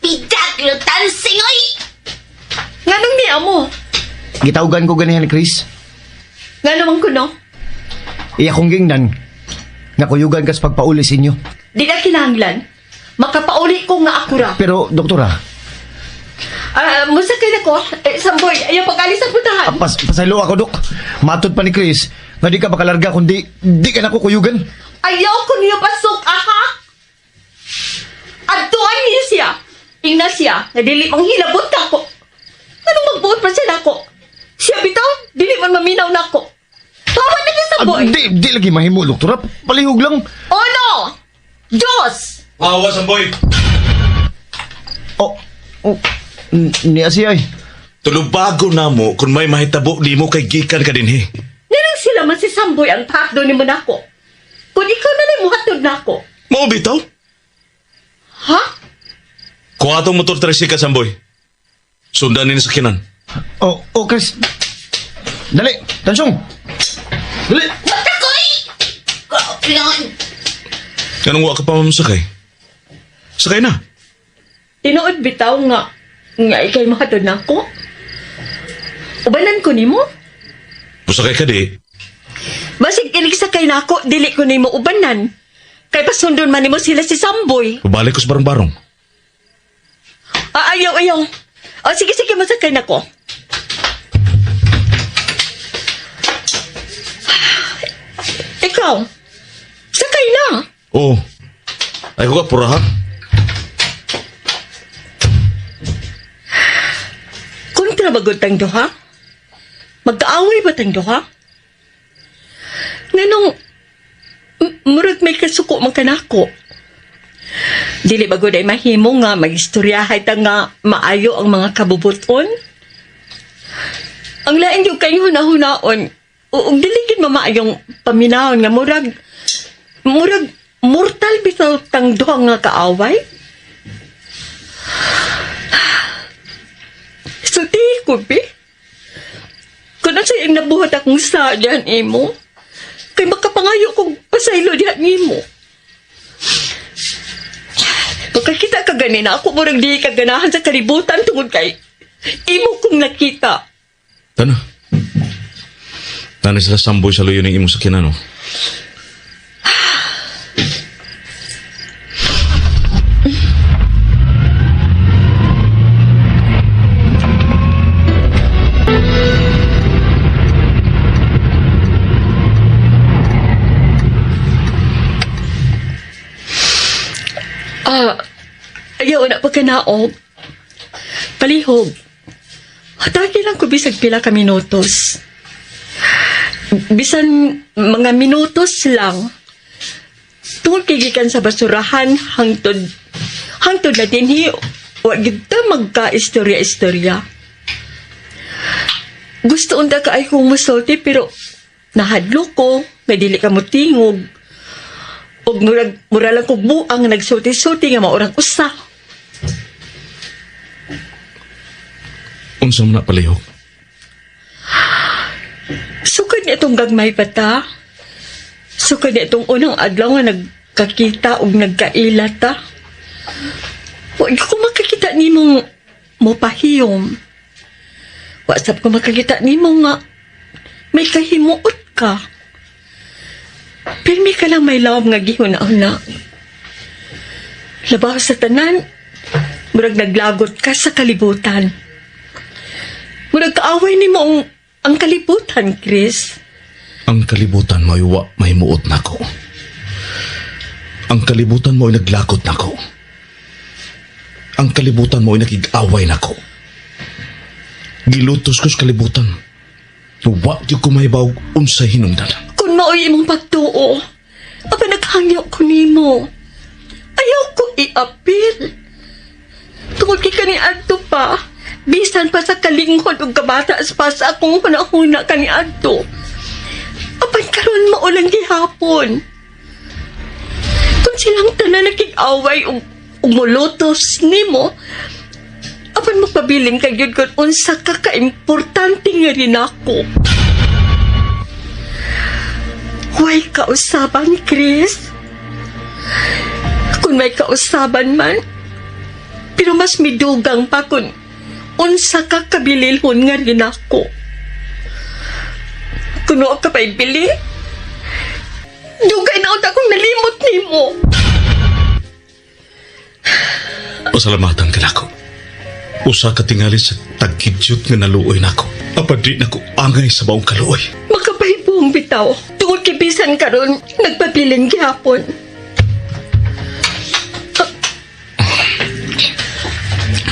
Pidak yung tansing, oy! Nganong niya mo? Gitawgan ko ganihan ni Chris. Nga naman ko, no? Iya kong gingnan. Nakuyugan kas pagpauli sa inyo. Di na kinahanglan. Makapauli ko nga ako ra. Pero, doktora, Ah, musakay na ko. Eh, Samboy, ayaw pag-alis ang putahan. Pasaylo ako, dok. Matod pa ni Chris, nga di ka makalarga kundi di ka na ko kuyugan. Ayaw ko niyo pasok, aha! Adtuan niyo siya. Ingna siya, nga dili mang hilabot ako. Anong magbuot pa siya nako? Siya bitaw, dili man maminaw nako. Tawa na niya sa boy. Di, di lagi mahimo, doktora. Palihog lang. Uno! Dos! Awa, Samboy. Oh, oh, niya siya ay. Tulubago na mo kung may mahitabo nimo kay gikan ka dinhi. Nirang sila man si Samboy ang pakdo ni mo nako. Kung ikaw na lang muhatod nako. Mao bitaw? Ha? Kuha tong motor tricycle, Samboy. Sundan ni sa kinan. Oh, oh, Chris. Dali, tansong. Dali. Matakoy! Ganong wa ka pa mamasakay? Sakay na. Tinuod bitaw nga nga ikay mahatod nako. Ubanan ko nimo? Musakay ka di. Basig ilig sakay nako, dili ko nimo ubanan. Kay pasundon man nimo sila si Samboy. Pabalik ko sa barong-barong. Ah, ayaw, ayaw. O, sige, sige, masakay nako. Ikaw, sakay na. Oo. Ay ko ka, puraha. Kontra ba gud tang duha? Mag-aaway ba tang duha? Nganong murag may kasuko man kanako. Dili ba gud ay mahimo nga magistoryahay ta nga maayo ang mga kabubuton? Ang lain yung kayong hunahunaon, ug dili gid mamaayong paminahon nga murag mortal bitaw tang duha nga kaaway. Sulti ko, be. Kung sa iyang nabuhat akong sadyan, imo, kay makapangayo kong pasaylo diyan nimo. Pagkakita ka ganina, ako murag di ka ganahan sa kalibutan tungod kay imo kong nakita. Tana. Tana sila samboy sa luyo ng imong sakyanan, no? Ah, ayaw na pagkanaog. Palihog. Hatagi lang ko bisag pila ka minutos. Bisan mga minutos lang. Tungod kay gikan sa basurahan hangtod na dinhi wa gid ta magka-istorya-istorya. Gusto unta ka ay kong musulti pero nahadlo ko nga dili ka motingog. Og murag mura lang kog buang nagsulti-sulti nga maurang usa. Unsa man na palihog? Sukad ni itong gagmay pa ta. Sukad ni itong unang adlaw nga nagkakita og nagkaila ta. Wa ko makakita nimong mopahiyom. Wa sab ko makakita nimo nga may kahimuot ka. Pirmi ka lang may lawom nga gihuna-huna. Labaw sa tanan, murag naglagot ka sa kalibutan. Murag kaaway nimo ang kalibutan, Chris. Ang kalibutan mo'y wa mahimuot nako. Ang kalibutan mo'y naglakot nako. Ang kalibutan mo'y nakig-away nako. Gilutos ko sa kalibutan. Wa gyud ko mahibaw unsay hinungdan. Kung mao'y imong pagtuo, aba naghangyo ko nimo. Ayaw ko iapil. Tungod kay kaniadto pa, bisan pa sa kalinghod ug kabata pa sa akong hunahuna kaniadto. Apan karon mao lang gihapon. Kung silang tanan nakig-away ug mulutos nimo, apan magpabilin kay gyud kun unsa ka kaimportante nga rin ako. Way kausaban, Chris. Kung may kausaban man, pero mas midugang pa kung unsa ka kabililhon nga rin ako. Kuno ka pa'y bili, dugay na unta akong nalimot nimo. Pasalamatan ka nako. Usa ka tingali sa tagkidyot nga naluoy nako. Apan di nako angay sa maong kaluoy. Makapahibong bitaw. Tungod kay bisan karon, nagpabilin gihapon.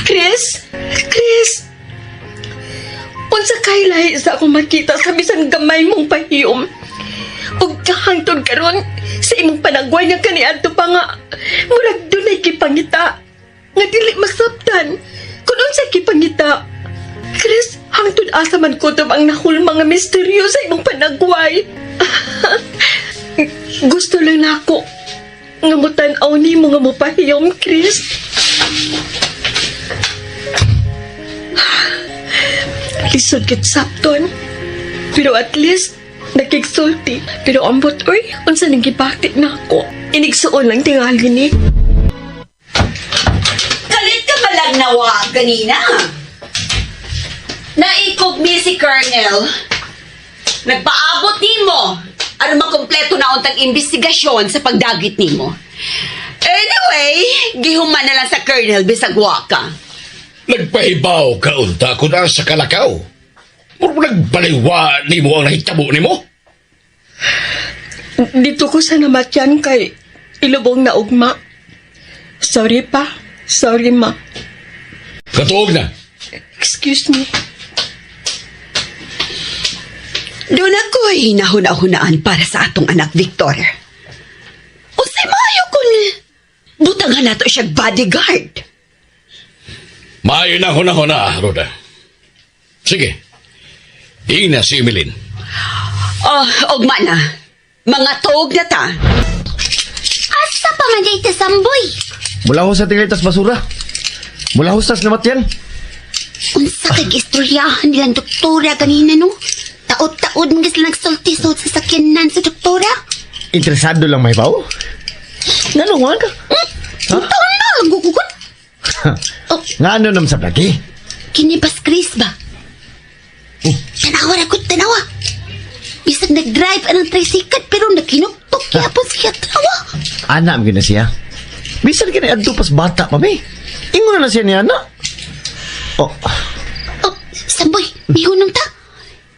Chris? Chris? Unsa kay lahi sa akong makita sa bisan gamay mong pahiyom? Ug kahangtod karon sa imong panagway nga kaniadto pa nga murag dunay gipangita nga dili masabtan kun unsa gipangita. Chris, hangtod asa man kutob ang nahulma nga misteryo sa imong panagway. Gusto lang nako nga mutan-aw nimo nga mopahiyom, Chris. Lisod kit sapton. Pero at least, nakigsulti. Pero ambot, uy, unsa ning gibati na ako. Inigsuon lang tingali ni. Kalit ka malang nawa ganina. Naikog mi si Colonel. Nagpaabot nimo. Ano makumpleto na untang investigasyon sa pagdagit nimo. Anyway, gihuman na lang sa Colonel bisag wa ka. Nagpahibaw ka unta kun asa kalakaw. Murag nagbaliwa nimo ang nahitabo nimo. Dito ko sa namatyan kay ilubong na ugma. Sorry pa. Sorry ma. Katuog na. Excuse me. Doon ako'y hinahuna-hunaan para sa atong anak, Victor. Unsay maayo kung butangan nato siya bodyguard. Maayo na huna-huna, Roda. Sige. Ina si Emilin. Oh, ugma na. Mga tuog na ta. Asa pa man dito samboy? Mula ho sa tingali tas basura. Mula ho sa namatyan. Unsa kay istoryahan nilang doktora ganina no? Taod-taod mga sila nagsulti sa sakyanan sa doktora. Interesado lang may bawo. Nanungan ka? Ha? Taon na lang gugugod. Oh, Nga ano nam sa lagi? kini bas Chris ba? Oh. Tanawa ra gud, tanawa. Bisag nag-drive anang tricycle pero nakinuktok gyapon siya tanawa. Ana mo na siya. Bisan kini adto pas bata pa mi. Ingon na na siya niya na. Oh, Oh, Samboy, mihunong ta.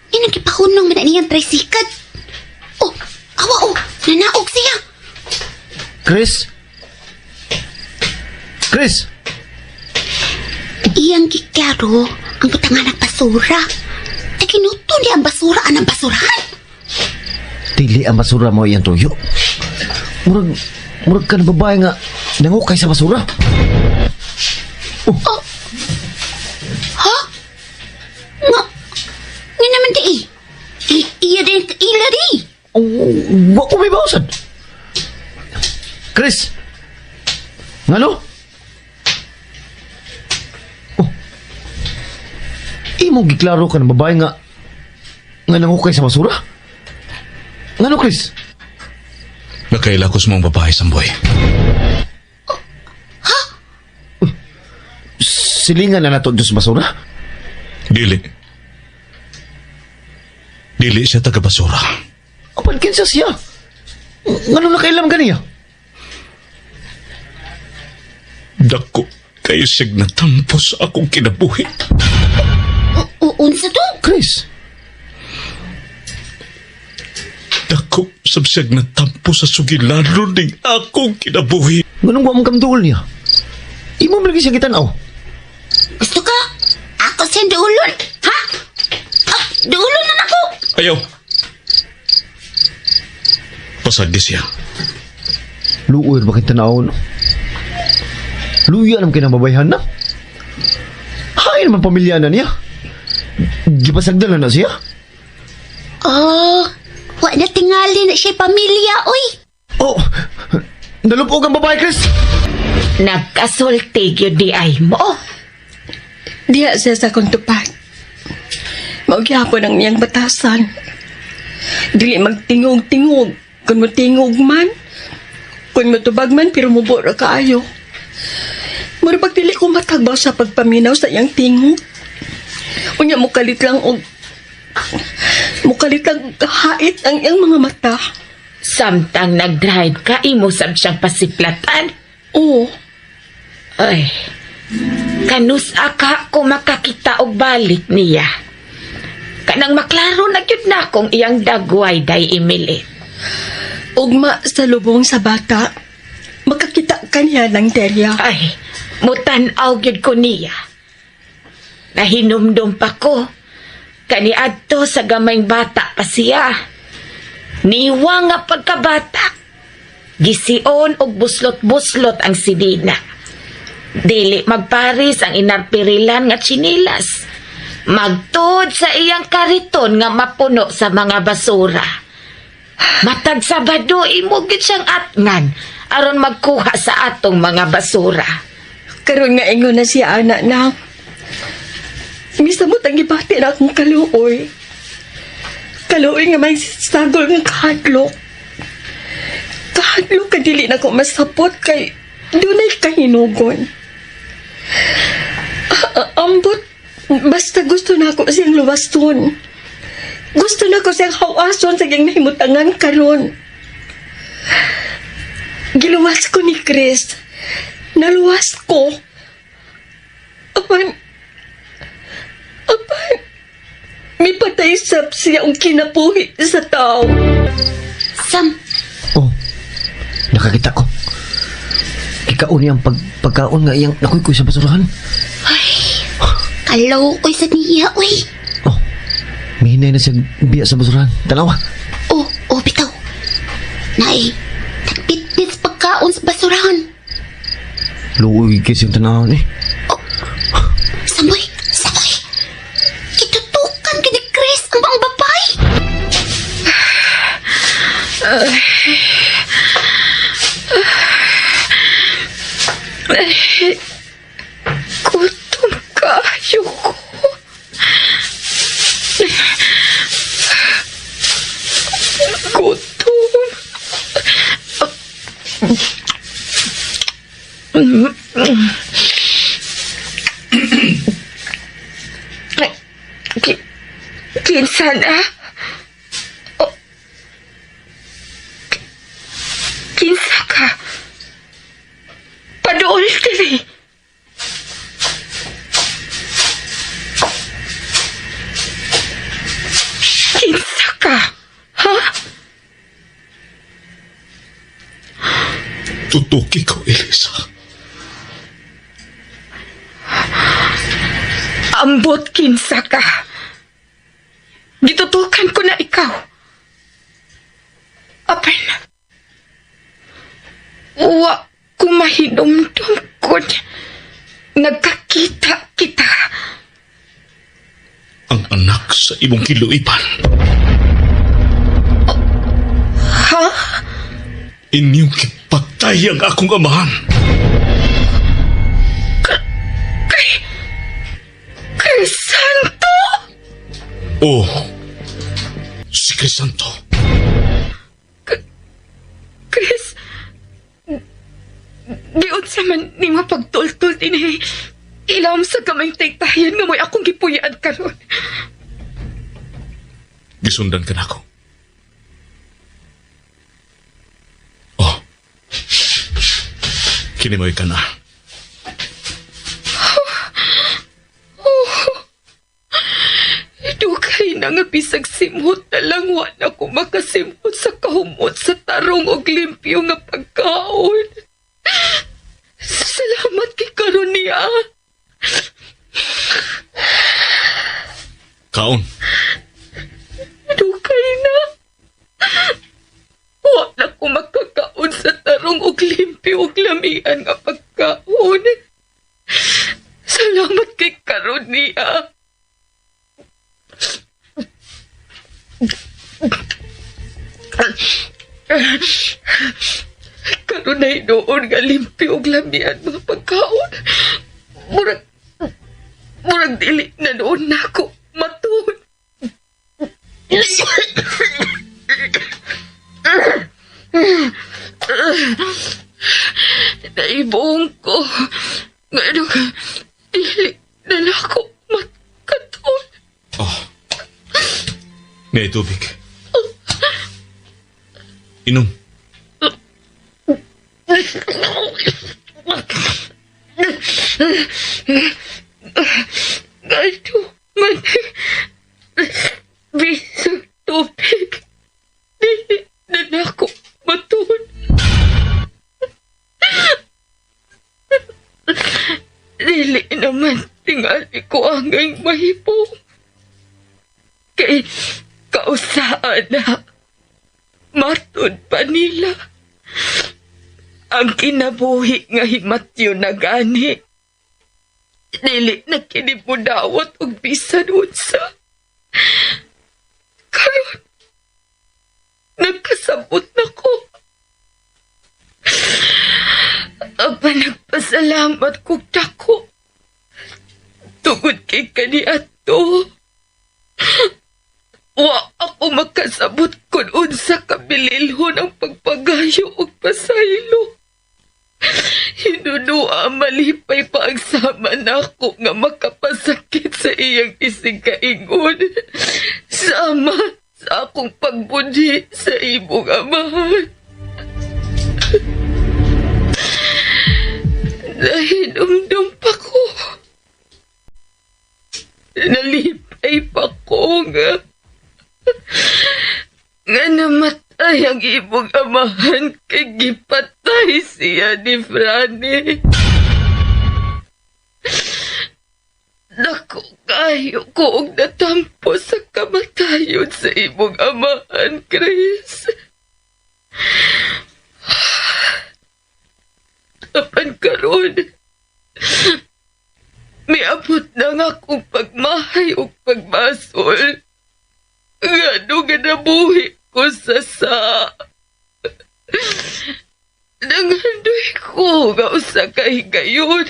Inang gipahunong man na niyang tricycle. Oh, awa oh, nanaog siya. Chris. Chris. Iyang giklaro ang butangan ng basura. Ay kinuto niya ang basura anang basurahan. Dili ang basura mo iyang tuyo. Murag murag ka na babae nga nangukay sa basura. Oh. Ha? Nga, nga naman di eh. Iya din, ila di. Oh, wa ko may bawsan. Chris. Ngano? Oh. Imo giklaro ka ng babae nga nga nangukay sa basura? Ngano, Chris? Nakaila ko sa mga babae, Samboy. Silingan na nato sa basura? Dili. Dili siya taga-basura. Apan kinsa siya? Ngano nakailam ganiya? Dako kayo siyag natampo sa akong kinabuhi. Unsa to? Chris, Dako sab siyag natampo sa sugilano ning akong kinabuhi. nganong wa mong kamduol niya? Imo man lagi siya gitan-aw. Gusto ka? Ako siyang duulon. Ha? Ah, duulon na nako. Ayaw. Pasagdi siya. Luoy ba kay tanaw no? Luya naman kinababayhan na. Hay naman pamilya na niya. Gipasagdan na na siya. Oh, wa na tingali na siya pamilya, oy. Oh, nalupog ang babae, Chris. Nagkasulti gyud di ay mo. Diha siya sa akong tupad. Mao gyapon ang iyang batasan. Dili magtingog-tingog. Kung motingog man, kung motubag man, pero mubo ra kaayo. Mura pag dili ko matagbaw sa pagpaminaw sa iyang tingog. Unya mukalit lang og mukalit lang hait ang iyang mga mata. Samtang nag-drive ka, imo sab siyang pasiplatan. Oo. Ay, kanus aka ko makakita og balik niya. Kanang maklaro na gyud na kung iyang dagway day Emily. Ugma sa lubong sa bata, makakita kaniya ng terya. Ay, mutan-aw gyud ko niya. Nahinumdum pa ko. Kaniadto sa gamayng bata pa siya. Niwa nga pagkabata. Gision og buslot-buslot ang sidina. Dili magparis ang inarpirilan nga tsinilas. Magtuod sa iyang kariton nga mapuno sa mga basura. Matag Sabado imo gid siyang atngan aron magkuha sa atong mga basura. Karon nga ingon na siya ana na. Misamot ang gibati na akong kaluoy. Kaluoy nga may sagol nga kahadlok. Kahadlok ka dili na ko masapot kay dunay kahinugon. Ambot, basta gusto na ako siyang luwason. Gusto na ko siyang hawason sa iyang nahimutangan karon. Giluwas ko ni Chris. Naluwas ko. Apan, apan, mipatay sab siya ang kinabuhi sa tao. Sam, Oh, nakakita ko. Ikaon niyang pagkaon nga iyang nakuykoy sa basurahan. Ay, kalokoy sa niya, oy. Oh, mihinay na siya biya sa basurahan. Tanawa. Oh, oh, bitaw. Nay, nagpitpit pagkaon sa basurahan. Luoy kasi yung tanawon eh. Oh, Samboy, Samboy. Kitutukan ka ni Chris ang bang babae. Gutom kaayo ko. Gutom. Kinsa na? Oh. Kinsa ka? Paduol diri. Kinsa ka? Ha? Tutuki ko, Elisa. Ambot kinsa ka. Gitutukan ko na ikaw. Apan. Wa ko mahinumdum kon nagkakita kita. Ang anak sa imong kiluipan. Ha? Inyong kipatay ang akong amahan. Crisanto! Oh, si Crisanto. Chris, giunsa man nimo pagtultol dinhi. Ilawom sa gamay taytayan nga mo'y akong gipuyaan karon. Gisundan ka nako. Oh. Kini mo'y ka na. Oh. Dugay na nga bisag simhot na lang wa na ko makasimhot sa kahumot sa tarong og limpyo nga pagkaon. Salamat kay karon niya. Kaon. Dugay na. Wa na ko makakaon sa tarong og limpyo og lamian nga pagkaon. Salamat kay karon niya. Karon na hinuon nga limpyo og lamian mga pagkaon. Murag dili na noon nako matuon. Naibuong ko. Ngano dili na nako makatuon. Oh. May tubig. Inom. Ganto man bisag tubig. Dili na nako matuon. Dili naman tingali ko angay mahipo. Kay kausaan na matud pa nila. Ang kinabuhi nga himatyo na gani. Dili na kini mudawat og bisan unsa. Karon, nagkasabot na ko. Aba, nagpasalamat kog dako. Tungod kay kaniadto. Wa ako makasabot kung unsa kabililhon ang pagpagayo og pasaylo. Hinunua malipay pa ang sama nako nga makapasakit sa iyang isig kaingon. Sama sa akong pagbudhi sa imong amahan. Nahinumdum pa ko. Nalipay pa ko nga namatay ang imong amahan kay gipatay siya ni Franny. Dako kayo ko og natampo sa kamatayon sa imong amahan, Chris. Apan karon, miabot na nga akong pagmahay og pagbasol. Ngano nga nabuhi ko sa sa. Nangandoy ko nga usa ka higayon.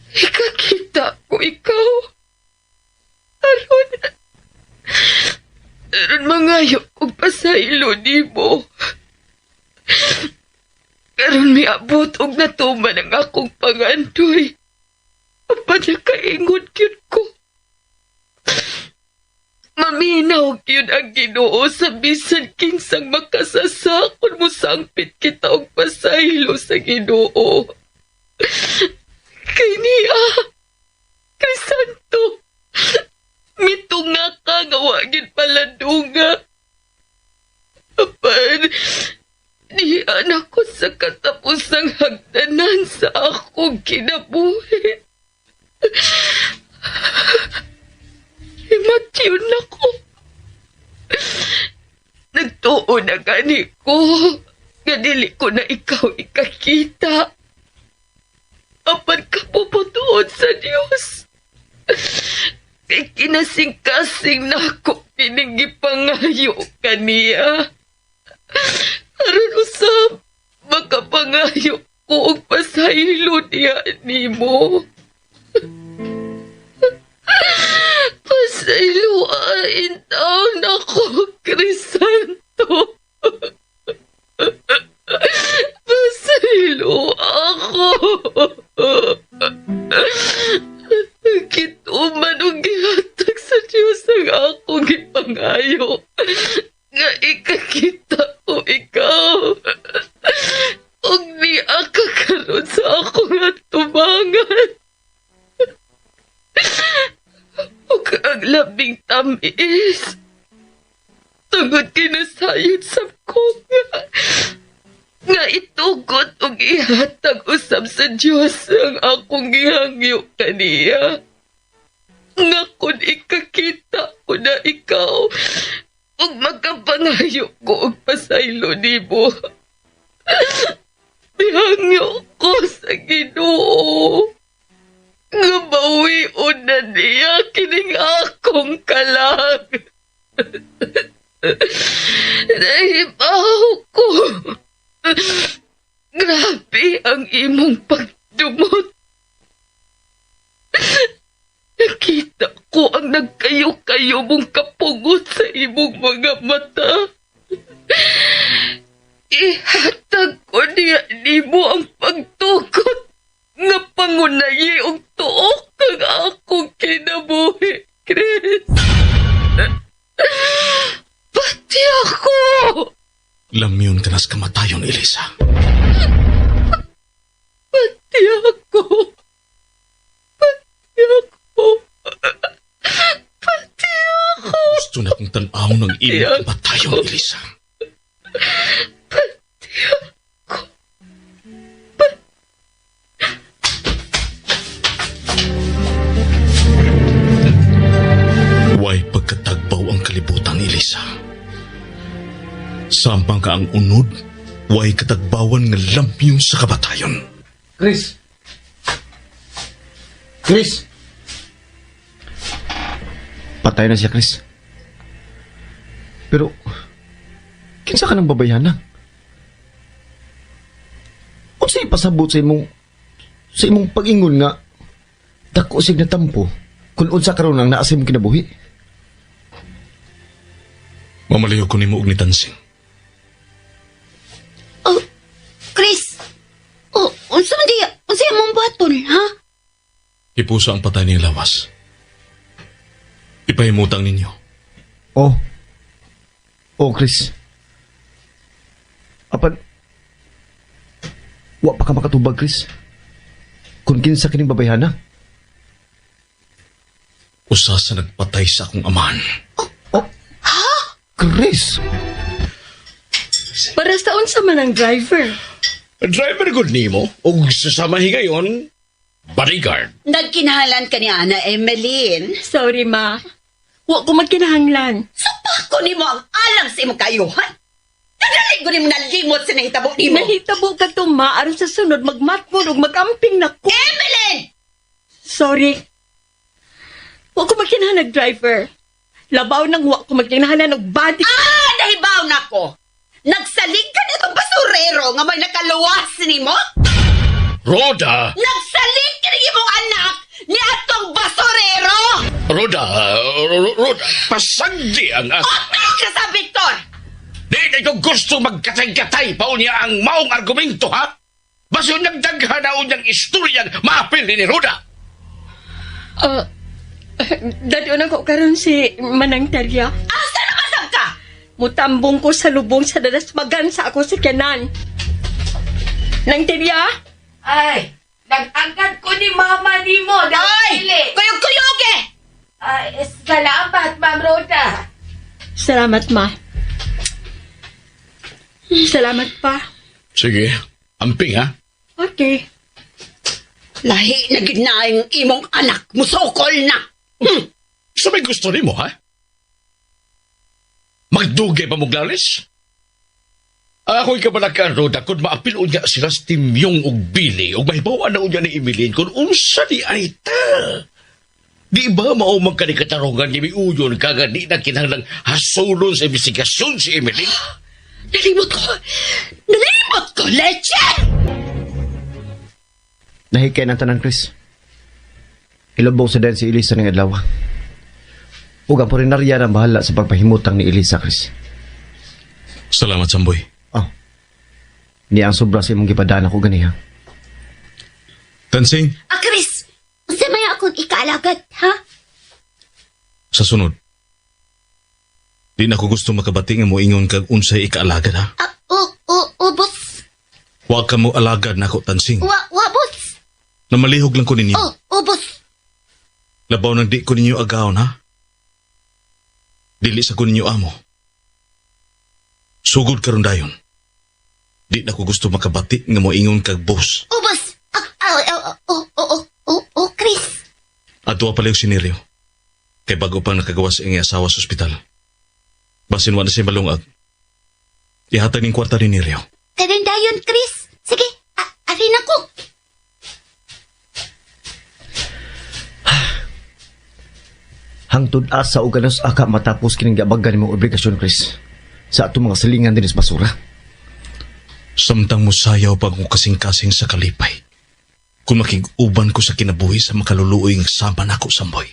Ikakita ko ikaw. Aron mangayo kog pasaylo nimo. Karon Miabot og natuman ang akong pangandoy. Apan nakaingon gyud ko. Maminaw gyud ang Ginoo sa bisan kinsang makasasa kung mosangpit kita og pasaylo sa Ginoo. Kay niya, Crisanto, mitunga ka nga wa gyud palandunga. Apan, diyan ako sa katapusang hagdanan sa akong kinabuhi. Himatyon ako. Nagtuo na gani ko. Nga dili ko na ikaw ikakita. Apan kapuputuon sa Dios. Kay kinasing-kasing nako kining gipangayo kaniya. Aron usab makapangayo ko og pasaylo niya nimo. Pasayloa taon ako, Crisanto. Pasaylo ako. Kituman og gihatag sa Diyos ang akong gipangayo. Nga ikakita ko ikaw. Og niya ka karon sa akong atubangan. Ug ang labing tamis. Tungod kinasayod sa ko nga itugot og ihatag usab sa Dios ang akong gihangyo kaniya. Nga kun ikakita ko na ikaw ug makapangayo ko og pasaylo nimo. Mihangyo ko sa Ginoo. Nga bawion na niya kining akong kalag. Nahibaw ko. Grabe ang imong pagdumot. Nakita ko ang nagkayo-kayo mong kapugot sa imong mga mata. Ihatag ko niya nimo ang pagtukot nga pangunayi og tuok ang akong kinabuhi, Chris. Pati ako! Lamyon ka nas kamatayon, Elisa. Pati ako! Pati ako! Pati ako! Gusto na kong tanaw ng imong kamatayon, Elisa. Pati ako! Way pagkatagbaw ang kalibutan, Elisa. Samang ka ang unod, way katagbawan nga lamyon sa kabatayon. Chris! Chris! Patay na siya, Chris. Pero, kinsa ka ng babayhana? Unsay pasabot sa imong pag-ingon nga dako sig natampo kung unsa karon ang naa sa imong kinabuhi? Mamaliw ko nimo og nitansing. Oh, Chris. Oh, unsa man di, unsa imong buhaton, ha? Ipuso ang patay niyang lawas. Ipahimutang ninyo. Oh. Oh, Chris. Apan, wa pa ka makatubag, Chris. Kung kinsa kining babayhana. Usa sa nagpatay sa akong amahan. Oh. Ha? Chris! Para sa unsa man ang driver? Driver good nimo ug sa sama higayon, bodyguard. Nagkinahalan ka ni Ana Emeline. Sorry, ma. Wa ko magkinahanglan. Supako nimo ang alam sa imong kayuhan. Kadali ko nimo nalimot sa nahitabo nimo. Nahitabo ka to, ma. Aron sa sunod, magmatmon ug magamping na ko. Emeline! Sorry. Wa ko magkinahanglan driver. Labaw nang wa ko magkinahanglan og body. Ah, nahibaw na ko. Nagsalig ka nitong basurero nga may nakaluwas nimo? Roda! Nagsalig ka ng imong anak ni atong basurero! Roda! Roda! Pasagdi ang as... Otay ka sa Victor! Di na ko gusto magkatay-katay pa niya ang maong argumento, ha? Baso nagdaghan na unyang istoryang maapil ni Roda. Dado na ko karon si Manang Terya. Asa na masab ka? Mutambong ko sa lubong sa dalasmagan sa ako si Kenan. Nang Terya? Ay, nag-angkat ko ni mama ni mo. Ay! Kuyog-kuyog eh! Ay, salamat, Ma'am Rhoda. Salamat, ma. Salamat pa. Sige, amping ha. Okay. Lahi na gid na ang imong anak. Musukol na. So may gusto nimo ha? Magdugay pa mong lalis? Ako'y kabalakaan, Roda, kung maapil unya sila sa timyong og bili, og mahibawan na unya ni Emilin kung unsa ni ay ta. Di ba mao man kani katarungan ni miuyon kaga di na kinahanglang hasulon sa investigasyon si Emilin? Nalimot ko. Nalimot ko, leche! Nahikay ng tanan, Chris. Ilubong sa den si Elisa ng adlaw. Ug ang purinarya ang bahala sa pagpahimutang ni Elisa, Chris. Salamat, Samboy. Oh. Niya ang sobra sa imong gipadaan ako ganiha. Tansing, Ah, Chris, unsa may akong ikaalagad, ha? sa sunod. Di na ko gusto makabati nga moingon kag unsay ikaalagad ha. Ah, o, o, o, boss. Wa ka mo alagad nako Tansing. Wa, wa, boss. Namalihog lang ko ninyo. O, o, boss. Labaw nang di ko ninyo agawon ha. Dili sa ko ninyo amo. Sugod karon dayon. Di na ko gusto makabati nga moingon kag boss. O, boss. Ah, ah, ah, o, o, o, o, o, Chris. Adto pa si Nereo. Kay bago pang nakagawa sa iyang asawa sa ospital. Basin wa na siya malungag. Ihatag ning kwarta ni Nereo. Karon dayon, Chris. Sige, arin ako. Hangtod asa o ganos aka matapos kining giabagan nimong obligasyon, Chris. Sa atong mga silingan dinis basura. Samtang musayaw pa akong kasing-kasing sa kalipay. Kung makig-uban ko sa kinabuhi sa makaluluoy nga sama nako samboy.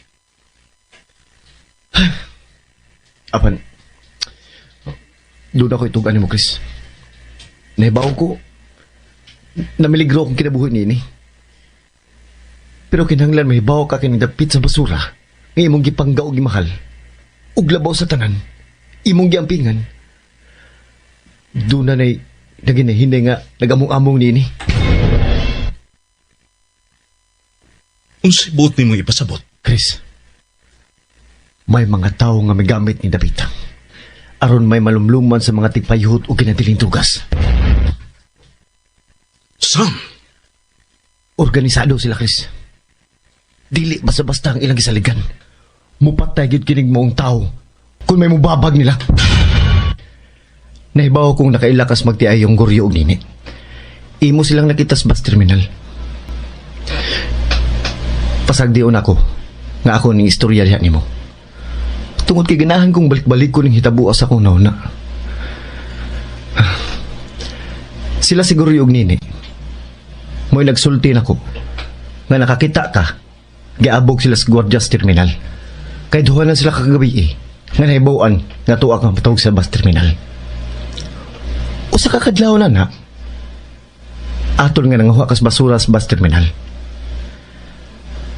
Apan, doon ako itugan nimo, Chris. Nahibaw ko, namiligro akong kinabuhi niini. Pero kinahanglan mahibaw ka kining dapit sa basura nga imong gipangga og gimahal. Ug labaw sa tanan, imong giampingan. Doon na na'y naginahinay nga nagamong-among niini. Unsay buot nimo ipasabot? Chris, may mga tao nga may gamit ni David. Aron may malumluman sa mga tigpayhot o kinatiling tugas. Sam, Organisado sila, Chris. Dili basta-basta ang ilang gisaligan. Mupatay gid kinig moong tao kung may mubabag nila. Nahibaw kong nakailakas magtiay yung guryo og nini. Imo silang nakita sa bus terminal. Pasagdion ako nga ako ning istorya diha nimo. Tungod kay ganahan kong balik-balik ko ning hitabo sa akong nauna. Sila siguro og nini mo'y nagsulti nako nga nakakita ka giabog sila sa Guardias Terminal kay duha na sila kagabi eh nga nahibaw-an nga tuwa kang patawag sa bus terminal. Usa ka kadlaw na na atol nga nanguha kas basura sa bus terminal.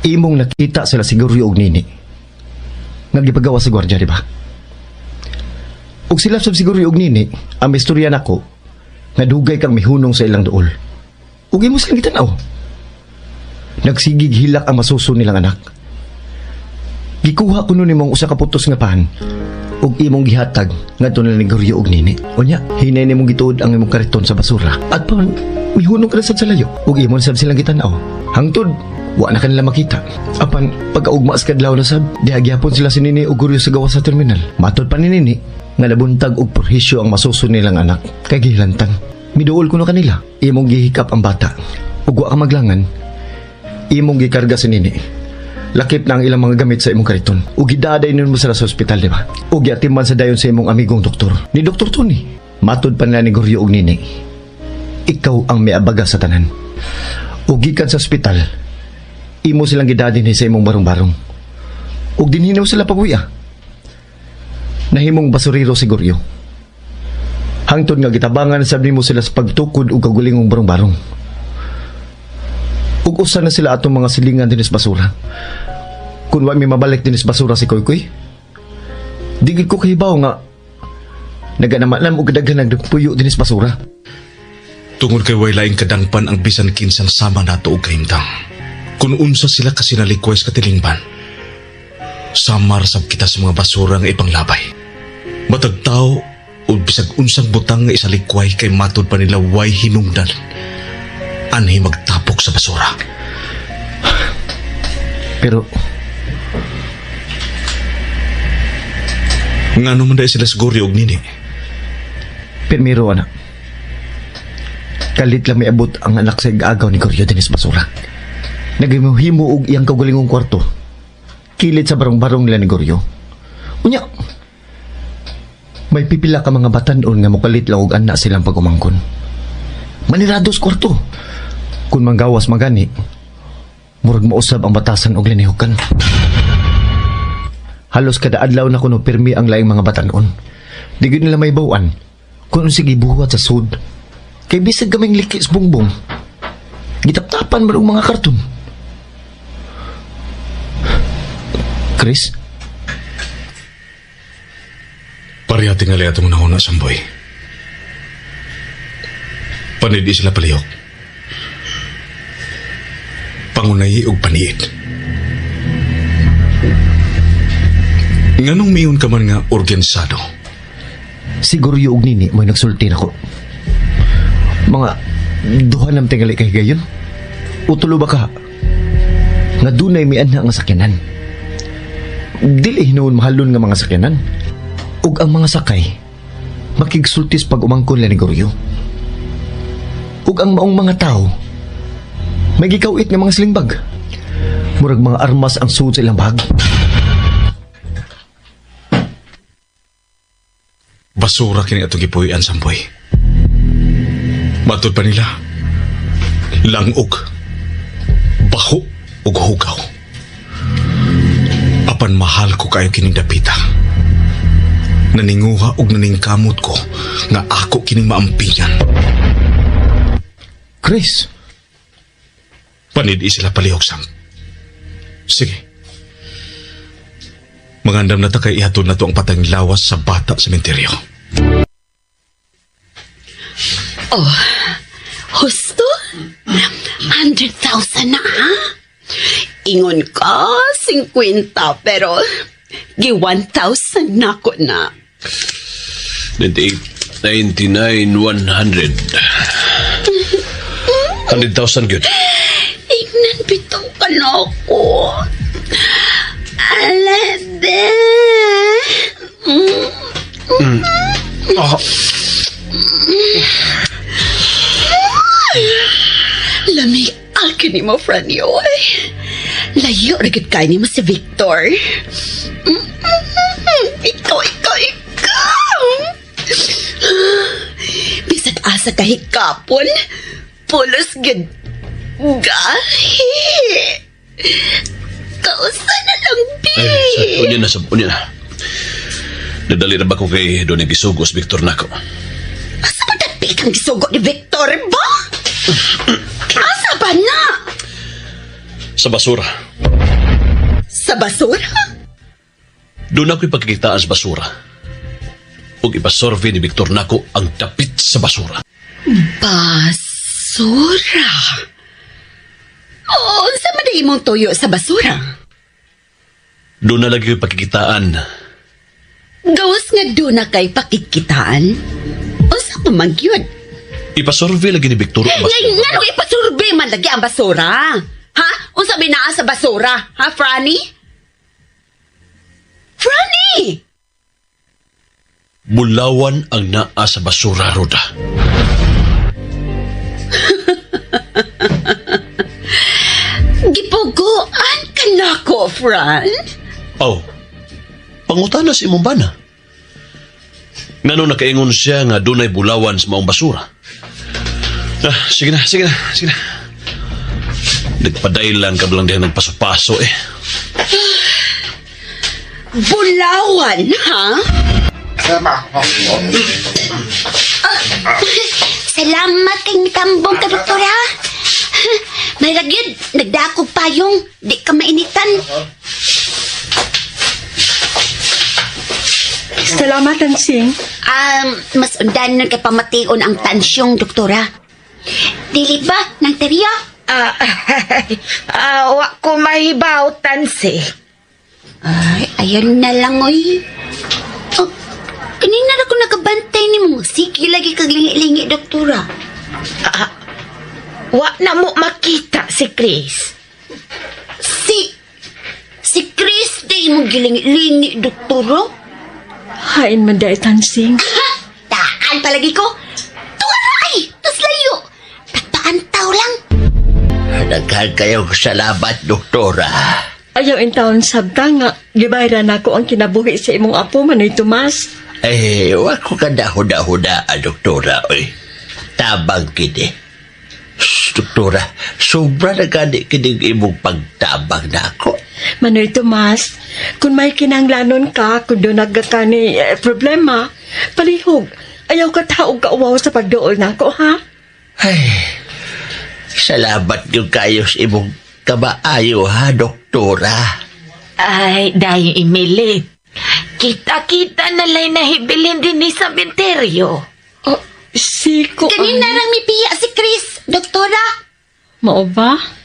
Imong nakita sila siguro og nini nga gipagawa sa gwardiya, di ba? Ug sila sab siguro og nini ang istorya nako nga dugay kang mihunong sa ilang duol. Ug imo silang gitanaw. Nagsigig hilak ang masuso nilang anak. Gikuha kuno nimong usa ka putos nga pan ug imong gihatag ngadto na ni Goryo og nini. Unya, hinay nimong gituod ang imong kariton sa basura. At pa mihunong ka na sad sa layo ug imo na sad silang gitanaw. Hangtod wa na kanila makita. Apan pagkaugma sa kadlaw na sab, diha gihapon sila si Nini ug Goryo sa gawas sa terminal. Matod pa ni Nini nga nabuntag og purhisyo ang masuso nilang anak kay gihilantang. Miduol kuno kanila. Imong gihikap ang bata. Ug wa ka maglangan. Imong gikarga si Nini. Lakip na ang ilang mga gamit sa imong kariton. Ug gidaday nun mo sila sa ospital, di ba? Ug giatiman sa dayon sa imong amigong doktor. Ni Doktor Tony. Matod pa nila ni Goryo og Nini. Ikaw ang miabaga sa tanan. Ug gikan sa ospital, imo silang gidadin sa imong barong-barong. Ug dinhinaw sila pabuya. Nahimong basurero si Goryo. Hangtod nga gitabangan sab nimo sila sa pagtukod og kagulingong barong-barong. Ug usa na sila atong mga silingan dinis basura. Kung wa mi mabalik dinis basura si Koy Koy. Di gid ko kahibaw nga naganamanam og daghan nagpuyo dinis basura. Tungod kay way laing kadangpan ang bisan kinsang sama nato og kahimtang. Kung unsa sila kasinalikway sa katilingban, samar sab kita sa mga basura nga ipanglabay. Matag tao o bisag unsang butang nga isalikway kay matud pa nila way hinungdan. Anhi magtapok sa basura. Pero Ngano man dahil sila siguro og nini? Pirmiro anak. Kalit lang miabot ang anak sa agaw ni Goryo dinis basura. Naghimuhimo og iyang kaugalingong kwarto. Kilid sa barong-barong nila ni Goryo. Unya, may pipila ka mga batanon nga mokalit lang og anak silang pag-umangkon. Manirados kwarto. Kung manggawas magani, murag mausab ang batasan og linihukan. Halos kada adlaw na kuno pirmi ang laing mga batanon. Di gyud nila may bawaan kung unsay gibuhat sa sud. Kay bisag kaming liki sa bungbong, gitaptapan man og mga karton. Chris? Pareha tingali atong nahuna, Samboy. Panidi sila palihok. Pangunay og paniid. Nganong miyon ka man nga organisado? Siguro yung nini mo'y nagsulti nako. Mga duha nam tingali kay gayon. Utulo ba ka? Nga dunay mianha nga sakyanan. Dili hinuon mahalon nga mga sakyanan. Ug ang mga sakay makigsultis pag umangkon ni Goryo. Ug ang maong mga tao may gikawit nga mga slingbag. Murag mga armas ang suod sa ilang bag. Basura kini atong gipuy-an, Samboy. Matud pa nila, langog, baho ug hugaw. Apan mahal ko kayo kining dapita. Naninguha og naningkamot ko nga ako kining maampingan. Chris! Panidi sila palihog, Sam. Sige. Mangandam na ta kay ihatod na to ang patang lawas sa bata sa sementeryo. Oh, husto? 100,000 na, ha? Ingon ka, 50, pero gi 1,000 na ko na. 98, 99, 100. 100,000 good. Ingnan bitaw ka na ako. Alebe. Oh. Lami akin ni mo, Franny, oy. Layo, ragit kayo ni mo si Victor. Ikaw, ikaw, ikaw! Bisag asa ka hikapon, pulos gid gahi. Kausa na lang, bi. Ay, sa, unya na, sa, unya na. Nadali na ba ko kay doon gisugos Victor nako? Asa ba dapit ang gisugo ni Victor ba? Asa ba na? Sa basura. Sa basura? Doon ako'y pagkikitaan sa basura. Ug ipasurvey ni Victor nako ang dapit sa basura. Basura? Oo, unsa man di imong tuyo sa basura? Doon na lagi ko'y pagkikitaan. Gawas nga doon na kay pakikitaan? Unsa pa man gyud? Ipasurvey lagi ni Victor ang basura. Ngay, nganong ipasurvey man lagi ang basura? Ha? Unsa may naa sa basura? Ha, Franny? Franny! Bulawan ang naa sa basura, Roda. Gipuguan ka nako, Fran. Oh, pangutana sa imong bana. Ngano nakaingon siya nga dunay bulawan sa maong basura? Ah, sige na, sige na, sige na. Nagpadail lang ka lang diyan nagpaso-paso eh. Bulawan, ha? Salamat kay mitambong ka, Doktora. May ragyod, nagdakog payong. Di ka mainitan. Salamat, Tansing. Mas undan nun kay pamation ang tansyong, doktora. Dili ba, nang teriya? Wa ko mahibaw, Tansi. Ay, ayun na lang, oy. Oh, kanina na ko nakabantay ni mo. Sige, lagi kag lingi-lingi, doktora. Wa na mo makita si Chris. Si Chris, di mo gilingi-lingi, doktora. Hain man dahil, Tansing. Taan palagi ko. Tuwa na ay, tas layo. Nagpaantaw lang. Daghan kayong salamat, doktora. Ayaw in taon sabta nga, gibayran nako ang kinabuhi sa imong apo, Manoy Tomas. Eh, wa ko kada huda-huda, doktora. Oy. Tabang kini. Shh, doktora, sobra na gani kining imong pagtabang na ako. Manoy Tomas, kung may kinanglanon ka, kung doon nagka ni problema, palihog, ayaw ka taog kauwaw sa pagduol nako, ha? Ay, salamat yung kayo sa imong kamaayo, ha, doktora. Ay, dahil Emily. Kita-kita na lay nahibilin din ni sa menteryo. Oh, si ko... Kanina rang mipiya si Chris, doktora. Mao ba?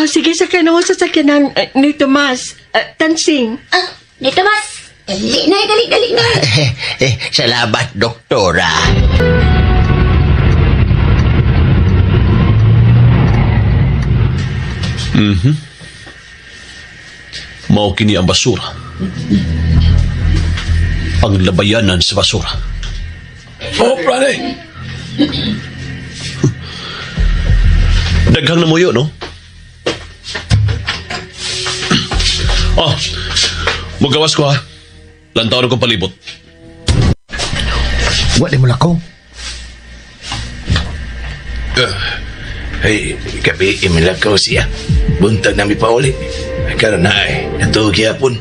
Sige, sakay na ko sa sakyanan ni Tomas. Tansing. Ni Tomas. Dali na, dali, dali na. Eh, salamat, doktora. Mao kini ang basura. Ang labayanan sa basura. Oh, brother! Daghang namuyo, no? Oh, mugawas ko ha. Lantaw na kong palibot. Wa di mo lakaw. Hey, gabi, imilakaw siya. Buntag nami pa uli. Karon na ay, natuog yapon.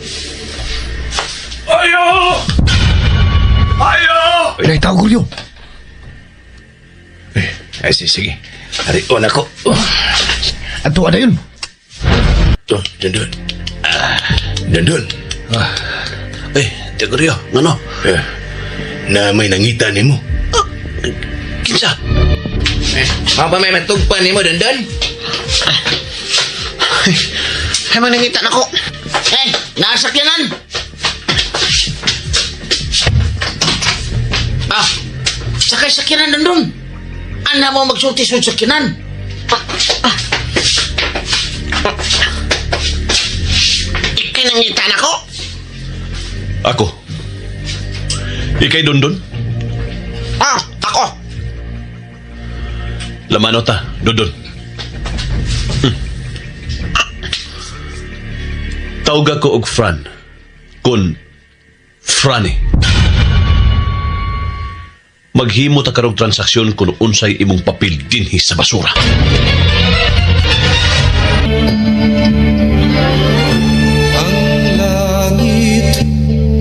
Ayo! Ayo! Ay, tao Guryo. Ay, sige, sige. Arion ako. Ato na yun. Oh, dundun. Dundun. Eh, Tigorio, ngano? Eh, na may nangita nimo. Kinsa? Eh, mao pa may matugpan nimo, dundun? Ay, manangita na ko. Eh, nasakyanan. Ah, sakay sakyanan dundun. Ana mo magsulti sa sakyanan. Ikay nangita na ko. Ako. Ikay dundun? Ah, ako. Lamano ta, dundun. Tawga ko og Fran. Kun Frani. Maghimo ta karong transaksyon kun unsay imong papel dinhi sa basura. Ang langit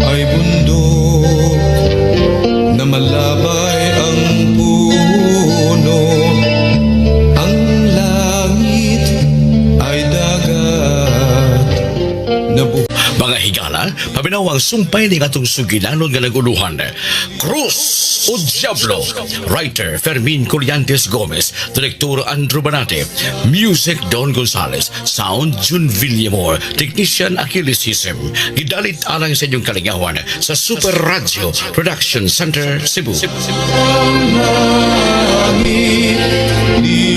ay bundok na malabay ang puno. Ang langit ay dagat na Mga higala, paminaw ang sumpay ni atong sugilanon nga naguluhan. Cruz o Diablo. Writer Fermin Collantes Gomez. Director Andrew Banate. Music Don Gonzales. Sound Jun Villamor. Technician Achilles Hisem. Gidalit alang sa inyong kalingawan sa Super Radio Production Center, Cebu. Langit di